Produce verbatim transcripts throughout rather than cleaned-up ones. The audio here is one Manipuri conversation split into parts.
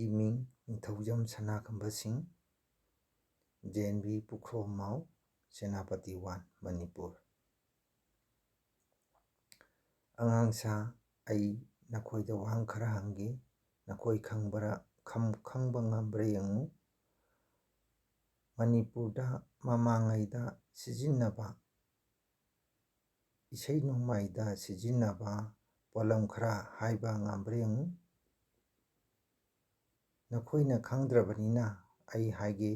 ꯏꯃꯤꯡ ꯅꯤꯡꯊꯧꯖꯝ ꯁꯅꯥꯈꯝꯕ ꯁꯤꯡ, ꯖꯦ ꯑꯦꯟ ꯚꯤ ꯄꯨꯈ꯭ꯔꯣꯝꯃꯥꯎ, ꯁꯦꯅꯥꯄꯇꯤ ꯋꯥꯟ, ꯃꯅꯤꯄꯨꯔ꯫ ꯑꯉꯥꯡꯁꯥ, ꯑꯩ ꯅꯈꯣꯏꯗ ꯋꯥꯍꯪ ꯈꯔ ꯍꯪꯒꯦ꯫ ꯅꯈꯣꯏ ꯈꯪꯕ꯭ꯔꯥ, ꯈꯪ-, ꯈꯪꯕ ꯉꯝꯕ꯭ꯔꯥ ꯌꯦꯡꯉꯨ꯫ ꯃꯅꯤꯄꯨꯔꯗ ꯃꯃꯥꯡꯉꯩꯗ ꯁꯤꯖꯤꯟꯅꯕ, ꯏꯁꯩ ꯅꯣꯡꯃꯥꯏꯗ ꯁꯤꯖꯤꯟꯅꯕ ꯄꯣꯠꯂꯝ ꯈꯔ ꯍꯥꯏꯕ ꯉꯝꯕ꯭ꯔꯥ ꯌꯦꯡꯉꯨ꯫ ꯅꯈꯣꯏꯅ ꯈꯪꯗ꯭ꯔꯕꯅꯤꯅ ꯑꯩ ꯍꯥꯏꯒꯦ,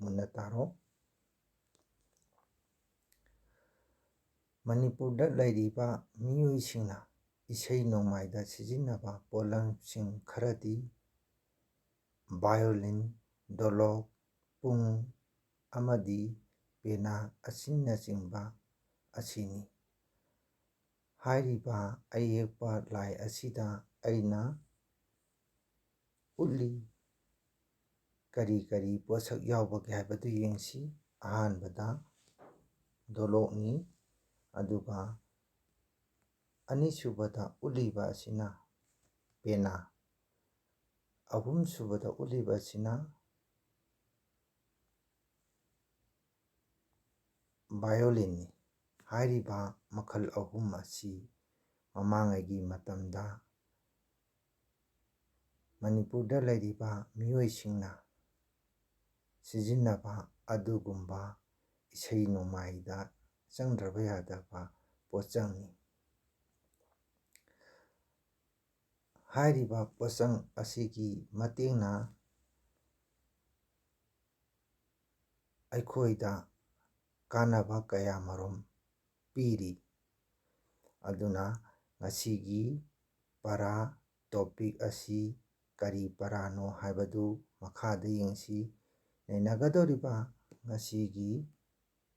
ꯃꯨꯟꯅ ꯇꯥꯔꯣ꯫ ꯃꯅꯤꯄꯨꯔꯗ ꯂꯩꯔꯤꯕ ꯃꯤꯑꯣꯏꯁꯤꯡꯅ ꯏꯁꯩ ꯅꯣꯡꯃꯥꯏꯗ ꯁꯤꯖꯤꯟꯅꯕ ꯄꯣꯠꯂꯝꯁꯤꯡ ꯈꯔꯗꯤ violin, ꯗꯣꯂꯣꯛ, ꯄꯨꯡ ꯑꯃꯗꯤ ꯄꯦꯅꯥ ꯑꯁꯤꯅꯆꯤꯡꯕ ꯑꯁꯤꯅꯤ꯫ ꯍꯥꯏꯔꯤꯕ ꯑꯌꯦꯛꯄ ꯂꯥꯏ ꯑꯁꯤꯗ ꯑꯩꯅ ꯎꯠꯂꯤ ꯀꯔꯤ ꯀꯔꯤ ꯄꯣꯠꯁꯛ ꯌꯥꯎꯕꯒꯦ ꯍꯥꯏꯕꯗꯨ ꯌꯦꯡꯁꯤ꯫ ꯑꯍꯥꯟꯕꯗ ꯗꯣꯂꯣꯛꯅꯤ, ꯑꯗꯨꯒ ꯑꯅꯤꯁꯨꯕꯗ ꯎꯠꯂꯤꯕ ꯑꯁꯤꯅ ꯄꯦꯅꯥ, ꯑꯍꯨꯝꯁꯨꯕꯗ ꯎꯠꯂꯤꯕ ꯑꯁꯤꯅ violin ꯅꯤ꯫ ꯍꯥꯏꯔꯤꯕ ꯃꯈꯜ ꯑꯍꯨꯝ ꯑꯁꯤ ꯃꯃꯥꯡꯉꯩꯒꯤ ꯃꯇꯝꯗ ꯃꯅꯤꯄꯨꯔꯗ ꯂꯩꯔꯤꯕ ꯃꯤꯑꯣꯏꯁꯤꯡꯅ ꯁꯤꯖꯤꯟꯅꯕ ꯑꯗꯨꯒꯨꯝꯕ ꯏꯁꯩ ꯅꯣꯡꯃꯥꯏꯗ ꯆꯪꯗ꯭ꯔꯕ ꯌꯥꯗꯕ ꯄꯣꯠꯆꯪꯅꯤ꯫ ꯍꯥꯏꯔꯤꯕ ꯄꯣꯠꯆꯪ ꯑꯁꯤꯒꯤ ꯃꯇꯦꯡꯅ ꯑꯩꯈꯣꯏꯗ ꯀꯥꯟꯅꯕ ꯀꯌꯥꯃꯔꯨꯝ ꯄꯤꯔꯤ꯫ ꯑꯗꯨꯅ ꯉꯁꯤꯒꯤ ꯄꯔꯥ topic ꯑꯁꯤ ꯀꯔꯤ ꯄꯔꯥꯅꯣ ꯍꯥꯏꯕꯗꯨ ꯃꯈꯥꯗ ꯌꯦꯡꯁꯤ꯫ ꯅꯩꯅꯒꯗꯧꯔꯤꯕ ꯉꯁꯤꯒꯤ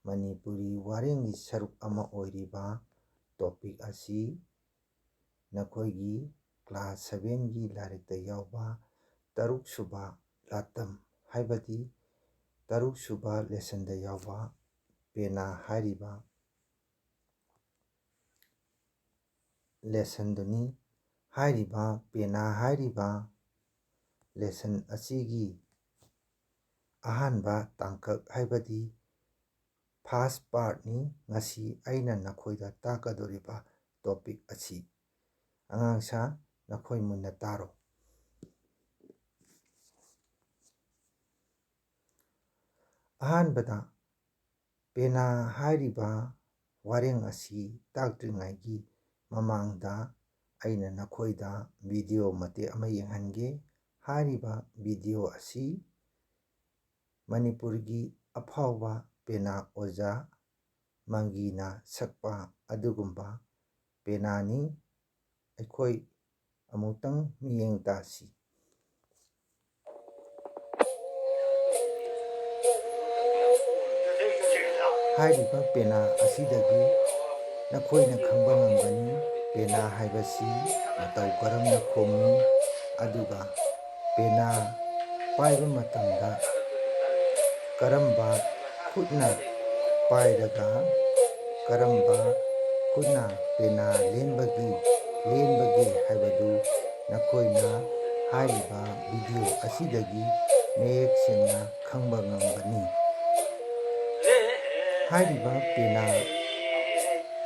ꯃꯅꯤꯄꯨꯔꯤ ꯋꯥꯔꯦꯡꯒꯤ ꯁꯔꯨꯛ ꯑꯃ ꯑꯣꯏꯔꯤꯕ topic ꯑꯁꯤ ꯅꯈꯣꯏꯒꯤ class seven ꯒꯤ ꯂꯥꯏꯔꯤꯛꯇ ꯌꯥꯎꯕ ꯇꯔꯨꯛ ꯁꯨꯕ ꯂꯥꯇꯝ, ꯍꯥꯏꯕꯗꯤ ꯇꯔꯨꯛ ꯁꯨꯕ lesson ꯗ ꯌꯥꯎꯕ ꯄꯦꯅꯥ ꯍꯥꯏꯔꯤꯕ lesson ꯗꯨꯅꯤ꯫ ꯍꯥꯏꯔꯤꯕ ꯄꯦꯅꯥ ꯍꯥꯏꯔꯤꯕ lesson ꯑꯁꯤꯒꯤ ꯑꯍꯥꯟꯕ ꯇꯥꯡꯀꯛ, ꯍꯥꯏꯕꯗꯤ first partꯅꯤ ꯉꯁꯤ ꯑꯩꯅ ꯅꯈꯣꯏꯗ ꯇꯥꯛꯀꯗꯧꯔꯤꯕ topic ꯑꯁꯤ꯫ ꯑꯉꯥꯡꯁꯥ, ꯅꯈꯣꯏ ꯃꯨꯟꯅ ꯇꯥꯔꯣ꯫ ꯑꯍꯥꯟꯕꯗ, ꯄꯦꯅꯥ ꯍꯥꯏꯔꯤꯕ ꯋꯥꯔꯦꯡ ꯑꯁꯤ ꯇꯥꯛꯇ꯭ꯔꯤꯉꯩꯒꯤ ꯃꯃꯥꯡꯗ ꯑꯩꯅ ꯅꯈꯣꯏꯗ video ꯃꯇꯦꯛ ꯑꯃ ꯌꯦꯡꯍꯟꯒꯦ꯫ ꯍꯥꯏꯔꯤꯕ video ꯑꯁꯤ ꯃꯅꯤꯄꯨꯔꯒꯤ ꯑꯐꯥꯎꯕ ꯄꯦꯅꯥ ꯑꯣꯖꯥ ꯃꯪꯒꯤꯅ ꯁꯛꯄ ꯑꯗꯨꯒꯨꯝꯕ ꯄꯦꯅꯥꯅꯤ꯫ ꯑꯩꯈꯣꯏ ꯑꯃꯨꯛꯇꯪ ꯃꯤꯠꯌꯦꯡ ꯇꯥꯁꯤ꯫ ꯍꯥꯏꯔꯤꯕ ꯄꯦꯅꯥ ꯑꯁꯤꯗꯒꯤ ꯅꯈꯣꯏꯅ ꯈꯪꯕ ꯉꯝꯒꯅꯤ, ꯄꯦꯅꯥ ꯍꯥꯏꯕꯁꯤ ꯃꯇꯧ ꯀꯔꯝꯅ ꯈꯣꯡꯏ, ꯑꯗꯨꯒ ꯄꯦꯅꯥ ꯄꯥꯏꯕ ꯃꯇꯝꯗ ꯀꯔꯝꯕ ꯈꯨꯠꯅ ꯄꯥꯏꯔꯒ ꯀꯔꯝꯕ ꯈꯨꯠꯅ ꯄꯦꯅꯥ ꯂꯦꯟꯕꯒꯤ, ꯂꯦꯟꯕꯒꯦ ꯍꯥꯏꯕꯗꯨ ꯅꯈꯣꯏꯅ ꯍꯥꯏꯔꯤꯕ video ꯑꯁꯤꯗꯒꯤ ꯃꯌꯦꯛ ꯁꯦꯡꯅ ꯈꯪꯕ ꯉꯝꯒꯅꯤ꯫ ꯍꯥꯏꯔꯤꯕ ꯄꯦꯅꯥ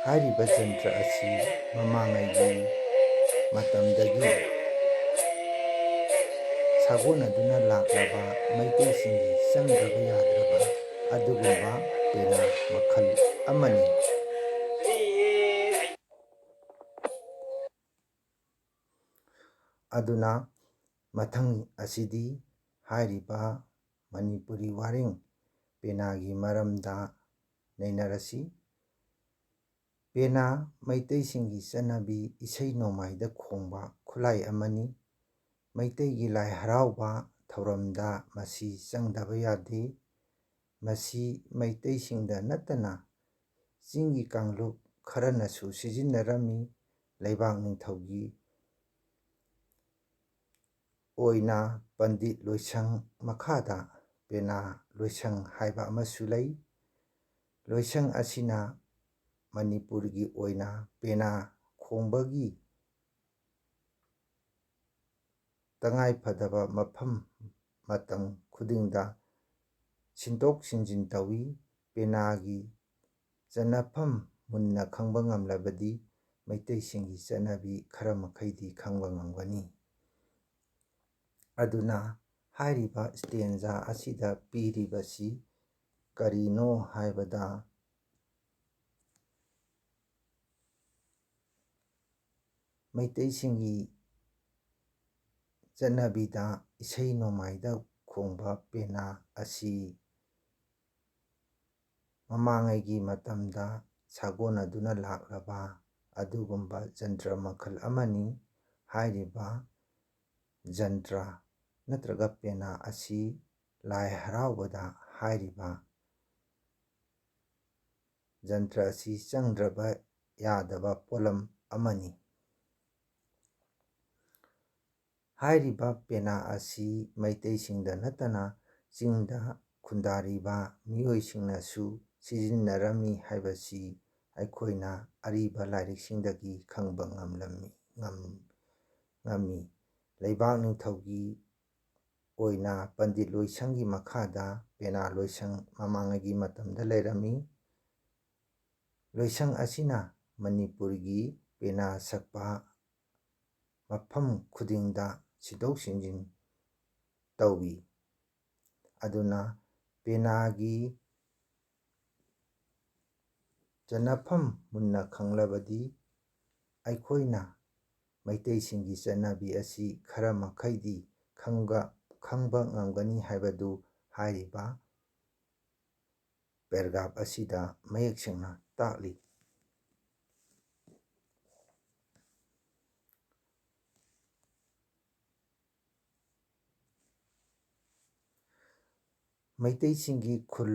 ꯍꯥꯏꯔꯤꯕ ꯖꯟꯇ꯭ꯔ ꯑꯁꯤ ꯃꯃꯥꯡꯉꯩꯒꯤ ꯃꯇꯝꯗꯒꯤ ꯁꯥꯒꯣꯟꯅꯗꯨꯅ ꯂꯥꯛꯂꯕ ꯃꯩꯇꯩꯁꯤꯡꯒꯤ ꯆꯪꯗꯕ ꯌꯥꯗ꯭ꯔꯕ ꯑꯗꯨꯒꯨꯝꯕ ꯄꯦꯅꯥ ꯃꯈꯜ ꯑꯃꯅꯤ꯫ ꯑꯗꯨꯅ ꯃꯊꯪ ꯑꯁꯤꯗꯤ ꯍꯥꯏꯔꯤꯕ ꯃꯅꯤꯄꯨꯔꯤ ꯋꯥꯔꯦꯡ ꯄꯦꯅꯥꯒꯤ ꯃꯔꯝꯗ ꯅꯩꯅꯔꯁꯤ꯫ ꯄꯦꯅꯥ ꯃꯩꯇꯩꯁꯤꯡꯒꯤ ꯆꯠꯅꯕꯤ ꯏꯁꯩ ꯅꯣꯡꯃꯥꯏꯗ ꯈꯣꯡꯕ ꯈꯨꯠꯂꯥꯏ ꯑꯃꯅꯤ꯫ ꯃꯩꯇꯩꯒꯤ ꯂꯥꯏ ꯍꯔꯥꯎꯕ ꯊꯧꯔꯝꯗ ꯃꯁꯤ ꯆꯪꯗꯕ ꯌꯥꯗꯦ꯫ ꯃꯁꯤ ꯃꯩꯇꯩꯁꯤꯡꯗ ꯅꯠꯇꯅ ꯆꯤꯡꯒꯤ ꯀꯥꯡꯂꯨꯞ ꯈꯔꯅꯁꯨ ꯁꯤꯖꯤꯟꯅꯔꯝꯃꯤ꯫ ꯂꯩꯕꯥꯛ ꯅꯤꯡꯊꯧꯒꯤ ꯑꯣꯏꯅ ꯄꯟꯗꯤꯠ ꯂꯣꯏꯁꯪ ꯃꯈꯥꯗ ꯄꯦꯅꯥ ꯂꯣꯏꯁꯪ ꯍꯥꯏꯕ ꯑꯃꯁꯨ ꯂꯩ꯫ ꯂꯣꯏꯁꯪ ꯑꯁꯤꯅ ꯃꯅꯤꯄꯨꯔꯒꯤ ꯑꯣꯏꯅ ꯄꯦꯅꯥ ꯈꯣꯡꯕꯒꯤ ꯇꯉꯥꯏ ꯐꯗꯕ ꯃꯐꯝ ꯃꯇꯝ ꯈꯨꯗꯤꯡꯗ ꯁꯤꯟꯗꯣꯛ ꯁꯤꯟꯖꯤꯟ ꯇꯧꯏ꯫ ꯄꯦꯅꯥꯒꯤ ꯆꯠꯅꯐꯝ ꯃꯨꯟꯅ ꯈꯪꯕ ꯉꯝꯂꯕꯗꯤ ꯃꯩꯇꯩꯁꯤꯡꯒꯤ ꯆꯠꯅꯕꯤ ꯈꯔ ꯃꯈꯩꯗꯤ ꯈꯪꯕ ꯉꯝꯒꯅꯤ꯫ ꯑꯗꯨꯅ ꯍꯥꯏꯔꯤꯕ ꯁ꯭ꯇꯦꯟꯖꯥ ꯑꯁꯤꯗ ꯄꯤꯔꯤꯕꯁꯤ ꯀꯔꯤꯅꯣ ꯍꯥꯏꯕꯗ, ꯃꯩꯇꯩꯁꯤꯡꯒꯤ ꯆꯠꯅꯕꯤꯗ ꯏꯁꯩ ꯅꯣꯡꯃꯥꯏꯗ ꯈꯣꯡꯕ ꯄꯦꯅꯥ ꯑꯁꯤ ꯃꯃꯥꯡꯉꯩꯒꯤ ꯃꯇꯝꯗ ꯁꯥꯒꯣꯟꯅꯗꯨꯅ ꯂꯥꯛꯂꯕ ꯑꯗꯨꯒꯨꯝꯕ ꯖꯟꯇ꯭ꯔ ꯃꯈꯜ ꯑꯃꯅꯤ꯫ ꯍꯥꯏꯔꯤꯕ ꯖꯟꯇ꯭ꯔ ꯅꯠꯇ꯭ꯔꯒ ꯄꯦꯅꯥ ꯑꯁꯤ ꯂꯥꯏ ꯍꯔꯥꯎꯕꯗ ꯍꯥꯏꯔꯤꯕ ꯖꯟꯇ꯭ꯔ ꯑꯁꯤ ꯆꯪꯗ꯭ꯔꯕ ꯌꯥꯗꯕ ꯄꯣꯠꯂꯝ ꯑꯃꯅꯤ꯫ ꯍꯥꯏꯔꯤꯕ ꯄꯦꯅꯥ ꯑꯁꯤ ꯃꯩꯇꯩꯁꯤꯡꯗ ꯅꯠꯇꯅ ꯆꯤꯡꯗ ꯈꯨꯟꯗꯥꯔꯤꯕ ꯃꯤꯑꯣꯏꯁꯤꯡꯅꯁꯨ ꯁꯤꯖꯤꯟꯅꯔꯝꯃꯤ ꯍꯥꯏꯕꯁꯤ ꯑꯩꯈꯣꯏꯅ ꯑꯔꯤꯕ ꯂꯥꯏꯔꯤꯛꯁꯤꯡꯗꯒꯤ ꯈꯪꯕ ꯉꯝꯂꯝꯃꯤ, ꯉꯝ-, ꯉꯝꯃꯤ꯫ ꯂꯩꯕꯥꯛ ꯅꯤꯡꯊꯧꯒꯤ ꯑꯣꯏꯅ ꯄꯟꯗꯤꯠ ꯂꯣꯏꯁꯪꯒꯤ ꯃꯈꯥꯗ ꯄꯦꯅꯥ ꯂꯣꯏꯁꯪ ꯃꯃꯥꯡꯉꯩꯒꯤ ꯃꯇꯝꯗ ꯂꯩꯔꯝꯃꯤ꯫ ꯂꯣꯏꯁꯪ ꯑꯁꯤꯅ ꯃꯅꯤꯄꯨꯔꯒꯤ ꯄꯦꯅꯥ ꯁꯛꯄ ꯃꯐꯝ ꯈꯨꯗꯤꯡꯗ ꯁꯤꯟꯗꯣꯛ ꯁꯤꯟꯖꯤꯟ ꯇꯧꯏ꯫ ꯑꯗꯨꯅ ꯄꯦꯅꯥꯒꯤ ꯆꯠꯅꯐꯝ ꯃꯨꯟꯅ ꯈꯪꯂꯕꯗꯤ ꯑꯩꯈꯣꯏꯅ ꯃꯩꯇꯩꯁꯤꯡꯒꯤ ꯆꯠꯅꯕꯤ ꯑꯁꯤ ꯈꯔ ꯃꯈꯩꯗꯤ ꯈꯪꯕ, ꯈꯪꯕ ꯉꯝꯒꯅꯤ ꯍꯥꯏꯕꯗꯨ ꯍꯥꯏꯔꯤꯕ ꯄꯦꯔꯥꯒ꯭ꯔꯥꯐ ꯑꯁꯤꯗ ꯃꯌꯦꯛ ꯁꯦꯡꯅ ꯇꯥꯛꯂꯤ꯫ ꯃꯩꯇꯩꯁꯤꯡꯒꯤ ꯈꯨꯜ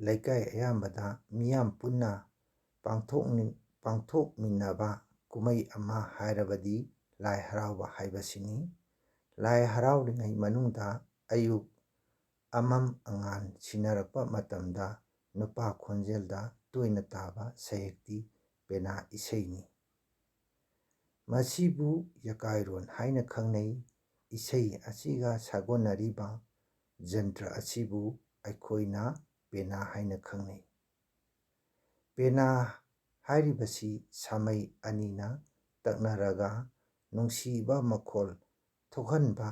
ꯂꯩꯀꯥꯏ ꯑꯌꯥꯝꯕꯗ ꯃꯤꯌꯥꯝ ꯄꯨꯟꯅ ꯄꯥꯡꯊꯣꯛꯅꯤ-, ꯄꯥꯡꯊꯣꯛꯃꯤꯟꯅꯕ ꯀꯨꯝꯍꯩ ꯑꯃ ꯍꯥꯏꯔꯕꯗꯤ ꯂꯥꯏ ꯍꯔꯥꯎꯕ ꯍꯥꯏꯕꯁꯤꯅꯤ꯫ ꯂꯥꯏ ꯍꯔꯥꯎꯔꯤꯉꯩ ꯃꯅꯨꯡꯗ ꯑꯌꯨꯛ ꯑꯃꯝ ꯑꯉꯥꯟ ꯁꯤꯟꯅꯔꯛꯄ ꯃꯇꯝꯗ ꯅꯨꯄꯥ ꯈꯣꯟꯖꯦꯜꯗ ꯇꯣꯏꯅ ꯇꯥꯕ ꯁꯩꯍꯦꯛꯇꯤ ꯄꯦꯅꯥ ꯏꯁꯩꯅꯤ꯫ ꯃꯁꯤꯕꯨ ꯌꯀꯥꯏꯔꯣꯟ ꯍꯥꯏꯅ ꯈꯪꯅꯩ꯫ ꯏꯁꯩ ꯑꯁꯤꯒ ꯁꯥꯒꯣꯟꯅꯔꯤꯕ ꯖꯟꯇ꯭ꯔ ꯑꯁꯤꯕꯨ ꯑꯩꯈꯣꯏꯅ ꯄꯦꯅꯥ ꯍꯥꯏꯅ ꯈꯪꯅꯩ꯫ ꯄꯦꯅꯥ ꯍꯥꯏꯔꯤꯕꯁꯤ ꯁꯥꯃꯩ ꯑꯅꯤꯅ ꯇꯛꯅꯔꯒ ꯅꯨꯡꯁꯤꯕ ꯃꯈꯣꯜ ꯊꯣꯛꯍꯟꯕ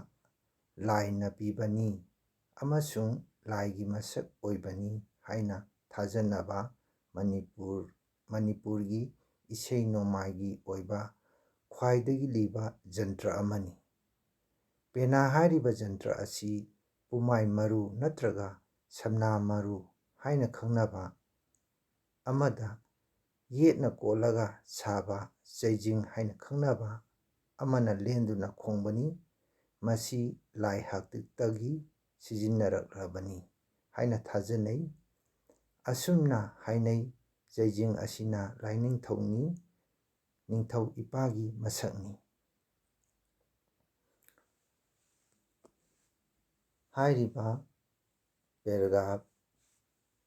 ꯂꯥꯏꯅ ꯄꯤꯕꯅꯤ ꯑꯃꯁꯨꯡ ꯂꯥꯏꯒꯤ ꯃꯁꯛ ꯑꯣꯏꯕꯅꯤ ꯍꯥꯏꯅ ꯊꯥꯖꯅꯕ ꯃꯅꯤꯄꯨꯔ, ꯃꯅꯤꯄꯨꯔꯒꯤ ꯏꯁꯩ ꯅꯣꯡꯃꯥꯏꯒꯤ ꯑꯣꯏꯕ ꯈ꯭ꯋꯥꯏꯗꯒꯤ ꯂꯤꯕ ꯖꯟꯇ꯭ꯔ ꯑꯃꯅꯤ꯫ ꯄꯦꯅꯥ ꯍꯥꯏꯔꯤꯕ ꯖꯟꯇ꯭ꯔ ꯑꯁꯤ ꯄꯨꯃꯥꯏ ꯃꯔꯨ ꯅꯠꯇ꯭ꯔꯒ ꯁꯝꯅꯥ ꯃꯔꯨ ꯍꯥꯏꯅ ꯈꯪꯅꯕ ꯑꯃꯗ ꯌꯦꯠꯅ ꯀꯣꯠꯂꯒ ꯁꯥꯕ ꯆꯩꯖꯤꯡ ꯍꯥꯏꯅ ꯈꯪꯅꯕ ꯑꯃꯅ ꯂꯦꯟꯗꯨꯅ ꯈꯣꯡꯕꯅꯤ꯫ ꯃꯁꯤ ꯂꯥꯏ ꯍꯥꯛꯇꯛꯇꯒꯤ ꯁꯤꯖꯤꯟꯅꯔꯛꯂꯕꯅꯤ ꯍꯥꯏꯅ ꯊꯥꯖꯅꯩ꯫ ꯑꯁꯨꯝꯅ ꯍꯥꯏꯅꯩ, ꯆꯩꯖꯤꯡ ꯑꯁꯤꯅ ꯂꯥꯏꯅꯤꯡꯊꯧꯅꯤ, ꯅꯤꯡꯊꯧ ꯏꯄꯥꯒꯤ ꯃꯁꯛꯅꯤ꯫ ꯍꯥꯏꯔꯤꯕ ꯄꯦꯔꯥꯒ꯭ꯔꯥꯐ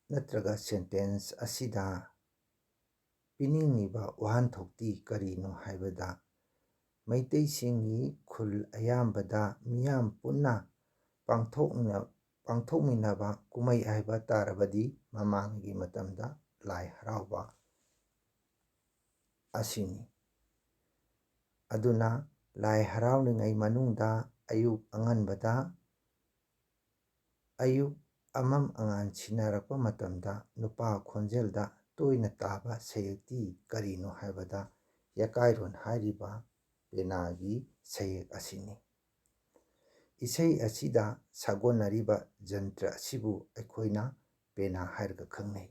ꯅꯠꯇ꯭ꯔꯒ ꯁꯦꯟꯇꯦꯟꯁ ꯑꯁꯤꯗ ꯄꯤꯅꯤꯡꯂꯤꯕ ꯋꯥꯍꯟꯊꯣꯛꯇꯤ ꯀꯔꯤꯅꯣ ꯍꯥꯏꯕꯗ, ꯃꯩꯇꯩꯁꯤꯡꯒꯤ ꯈꯨꯜ ꯑꯌꯥꯝꯕꯗ ꯃꯤꯌꯥꯝ ꯄꯨꯟꯅ ꯄꯥꯡꯊꯣꯛꯅ-, ꯄꯥꯡꯊꯣꯛꯃꯤꯟꯅꯕ ꯀꯨꯝꯍꯩ ꯍꯥꯏꯕ ꯇꯥꯔꯕꯗꯤ ꯃꯃꯥꯡꯒꯤ ꯃꯇꯝꯗ ꯂꯥꯏ ꯍꯔꯥꯎꯕ ꯑꯁꯤꯅꯤ꯫ ꯑꯗꯨꯅ ꯂꯥꯏ ꯍꯔꯥꯎꯔꯤꯉꯩ ꯃꯅꯨꯡꯗ ꯑꯌꯨꯛ ꯑꯉꯟꯕꯗ, ꯑꯌꯨꯛ ꯑꯃꯝ ꯑꯉꯥꯟ ꯁꯤꯟꯅꯔꯛꯄ ꯃꯇꯝꯗ ꯅꯨꯄꯥ ꯈꯣꯟꯖꯦꯜꯗ ꯇꯣꯏꯅ ꯇꯥꯕ ꯁꯩꯍꯦꯛꯇꯤ ꯀꯔꯤꯅꯣ ꯍꯥꯏꯕꯗ, ꯌꯀꯥꯏꯔꯣꯟ ꯍꯥꯏꯔꯤꯕ ꯄꯦꯅꯥꯒꯤ ꯁꯩꯍꯦꯛ ꯑꯁꯤꯅꯤ꯫ ꯏꯁꯩ ꯑꯁꯤꯗ ꯁꯥꯒꯣꯟꯅꯔꯤꯕ ꯖꯟꯇ꯭ꯔ ꯑꯁꯤꯕꯨ ꯑꯩꯈꯣꯏꯅ ꯄꯦꯅꯥ ꯍꯥꯏꯔꯒ ꯈꯪꯅꯩ꯫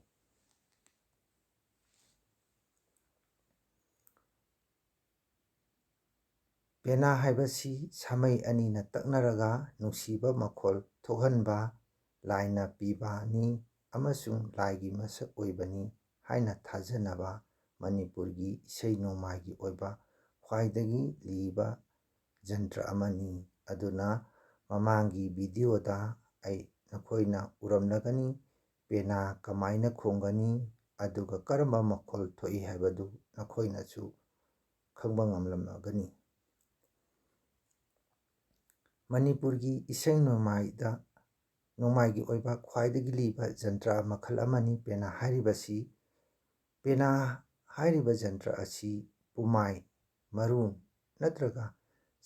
ꯄꯦꯅꯥ ꯍꯥꯏꯕꯁꯤ ꯁꯥꯃꯩ ꯑꯅꯤꯅ ꯇꯛꯅꯔꯒ ꯅꯨꯡꯁꯤꯕ ꯃꯈꯣꯜ ꯊꯣꯛꯍꯟꯕ ꯂꯥꯏꯅ ꯄꯤꯕꯅꯤ ꯑꯃꯁꯨꯡ ꯂꯥꯏꯒꯤ ꯃꯁꯛ ꯑꯣꯏꯕꯅꯤ ꯍꯥꯏꯅ ꯊꯥꯖꯅꯕ ꯃꯅꯤꯄꯨꯔꯒꯤ ꯏꯁꯩ ꯅꯣꯡꯃꯥꯏꯒꯤ ꯑꯣꯏꯕ ꯈ꯭ꯋꯥꯏꯗꯒꯤ ꯂꯤꯕ ꯖꯟꯇ꯭ꯔ ꯑꯃꯅꯤ꯫ ꯑꯗꯨꯅ ꯃꯃꯥꯡꯒꯤ ꯚꯤꯗꯤꯑꯣꯗ ꯑꯩ ꯅꯈꯣꯏꯅ ꯎꯔꯝꯂꯒꯅꯤ, ꯄꯦꯅꯥ ꯀꯃꯥꯏꯅ ꯈꯣꯡꯒꯅꯤ, ꯑꯗꯨꯒ ꯀꯔꯝꯕ ꯃꯈꯣꯜ ꯊꯣꯛꯏ ꯍꯥꯏꯕꯗꯨ ꯅꯈꯣꯏꯅꯁꯨ ꯈꯪꯕ ꯉꯝꯂꯝꯂꯒꯅꯤ꯫ ꯃꯅꯤꯄꯨꯔꯒꯤ ꯏꯁꯩ ꯅꯣꯡꯃꯥꯏꯗ, ꯅꯣꯡꯃꯥꯏꯒꯤ ꯑꯣꯏꯕ ꯈ꯭ꯋꯥꯏꯗꯒꯤ ꯂꯤꯕ ꯖꯟꯇ꯭ꯔ ꯃꯈꯜ ꯑꯃꯅꯤ ꯄꯦꯅꯥ ꯍꯥꯏꯔꯤꯕꯁꯤ꯫ ꯄꯦꯅꯥ ꯍꯥꯏꯔꯤꯕ ꯖꯟꯇ꯭ꯔ ꯑꯁꯤ ꯄꯨꯃꯥꯏ ꯃꯔꯨ ꯅꯠꯇ꯭ꯔꯒ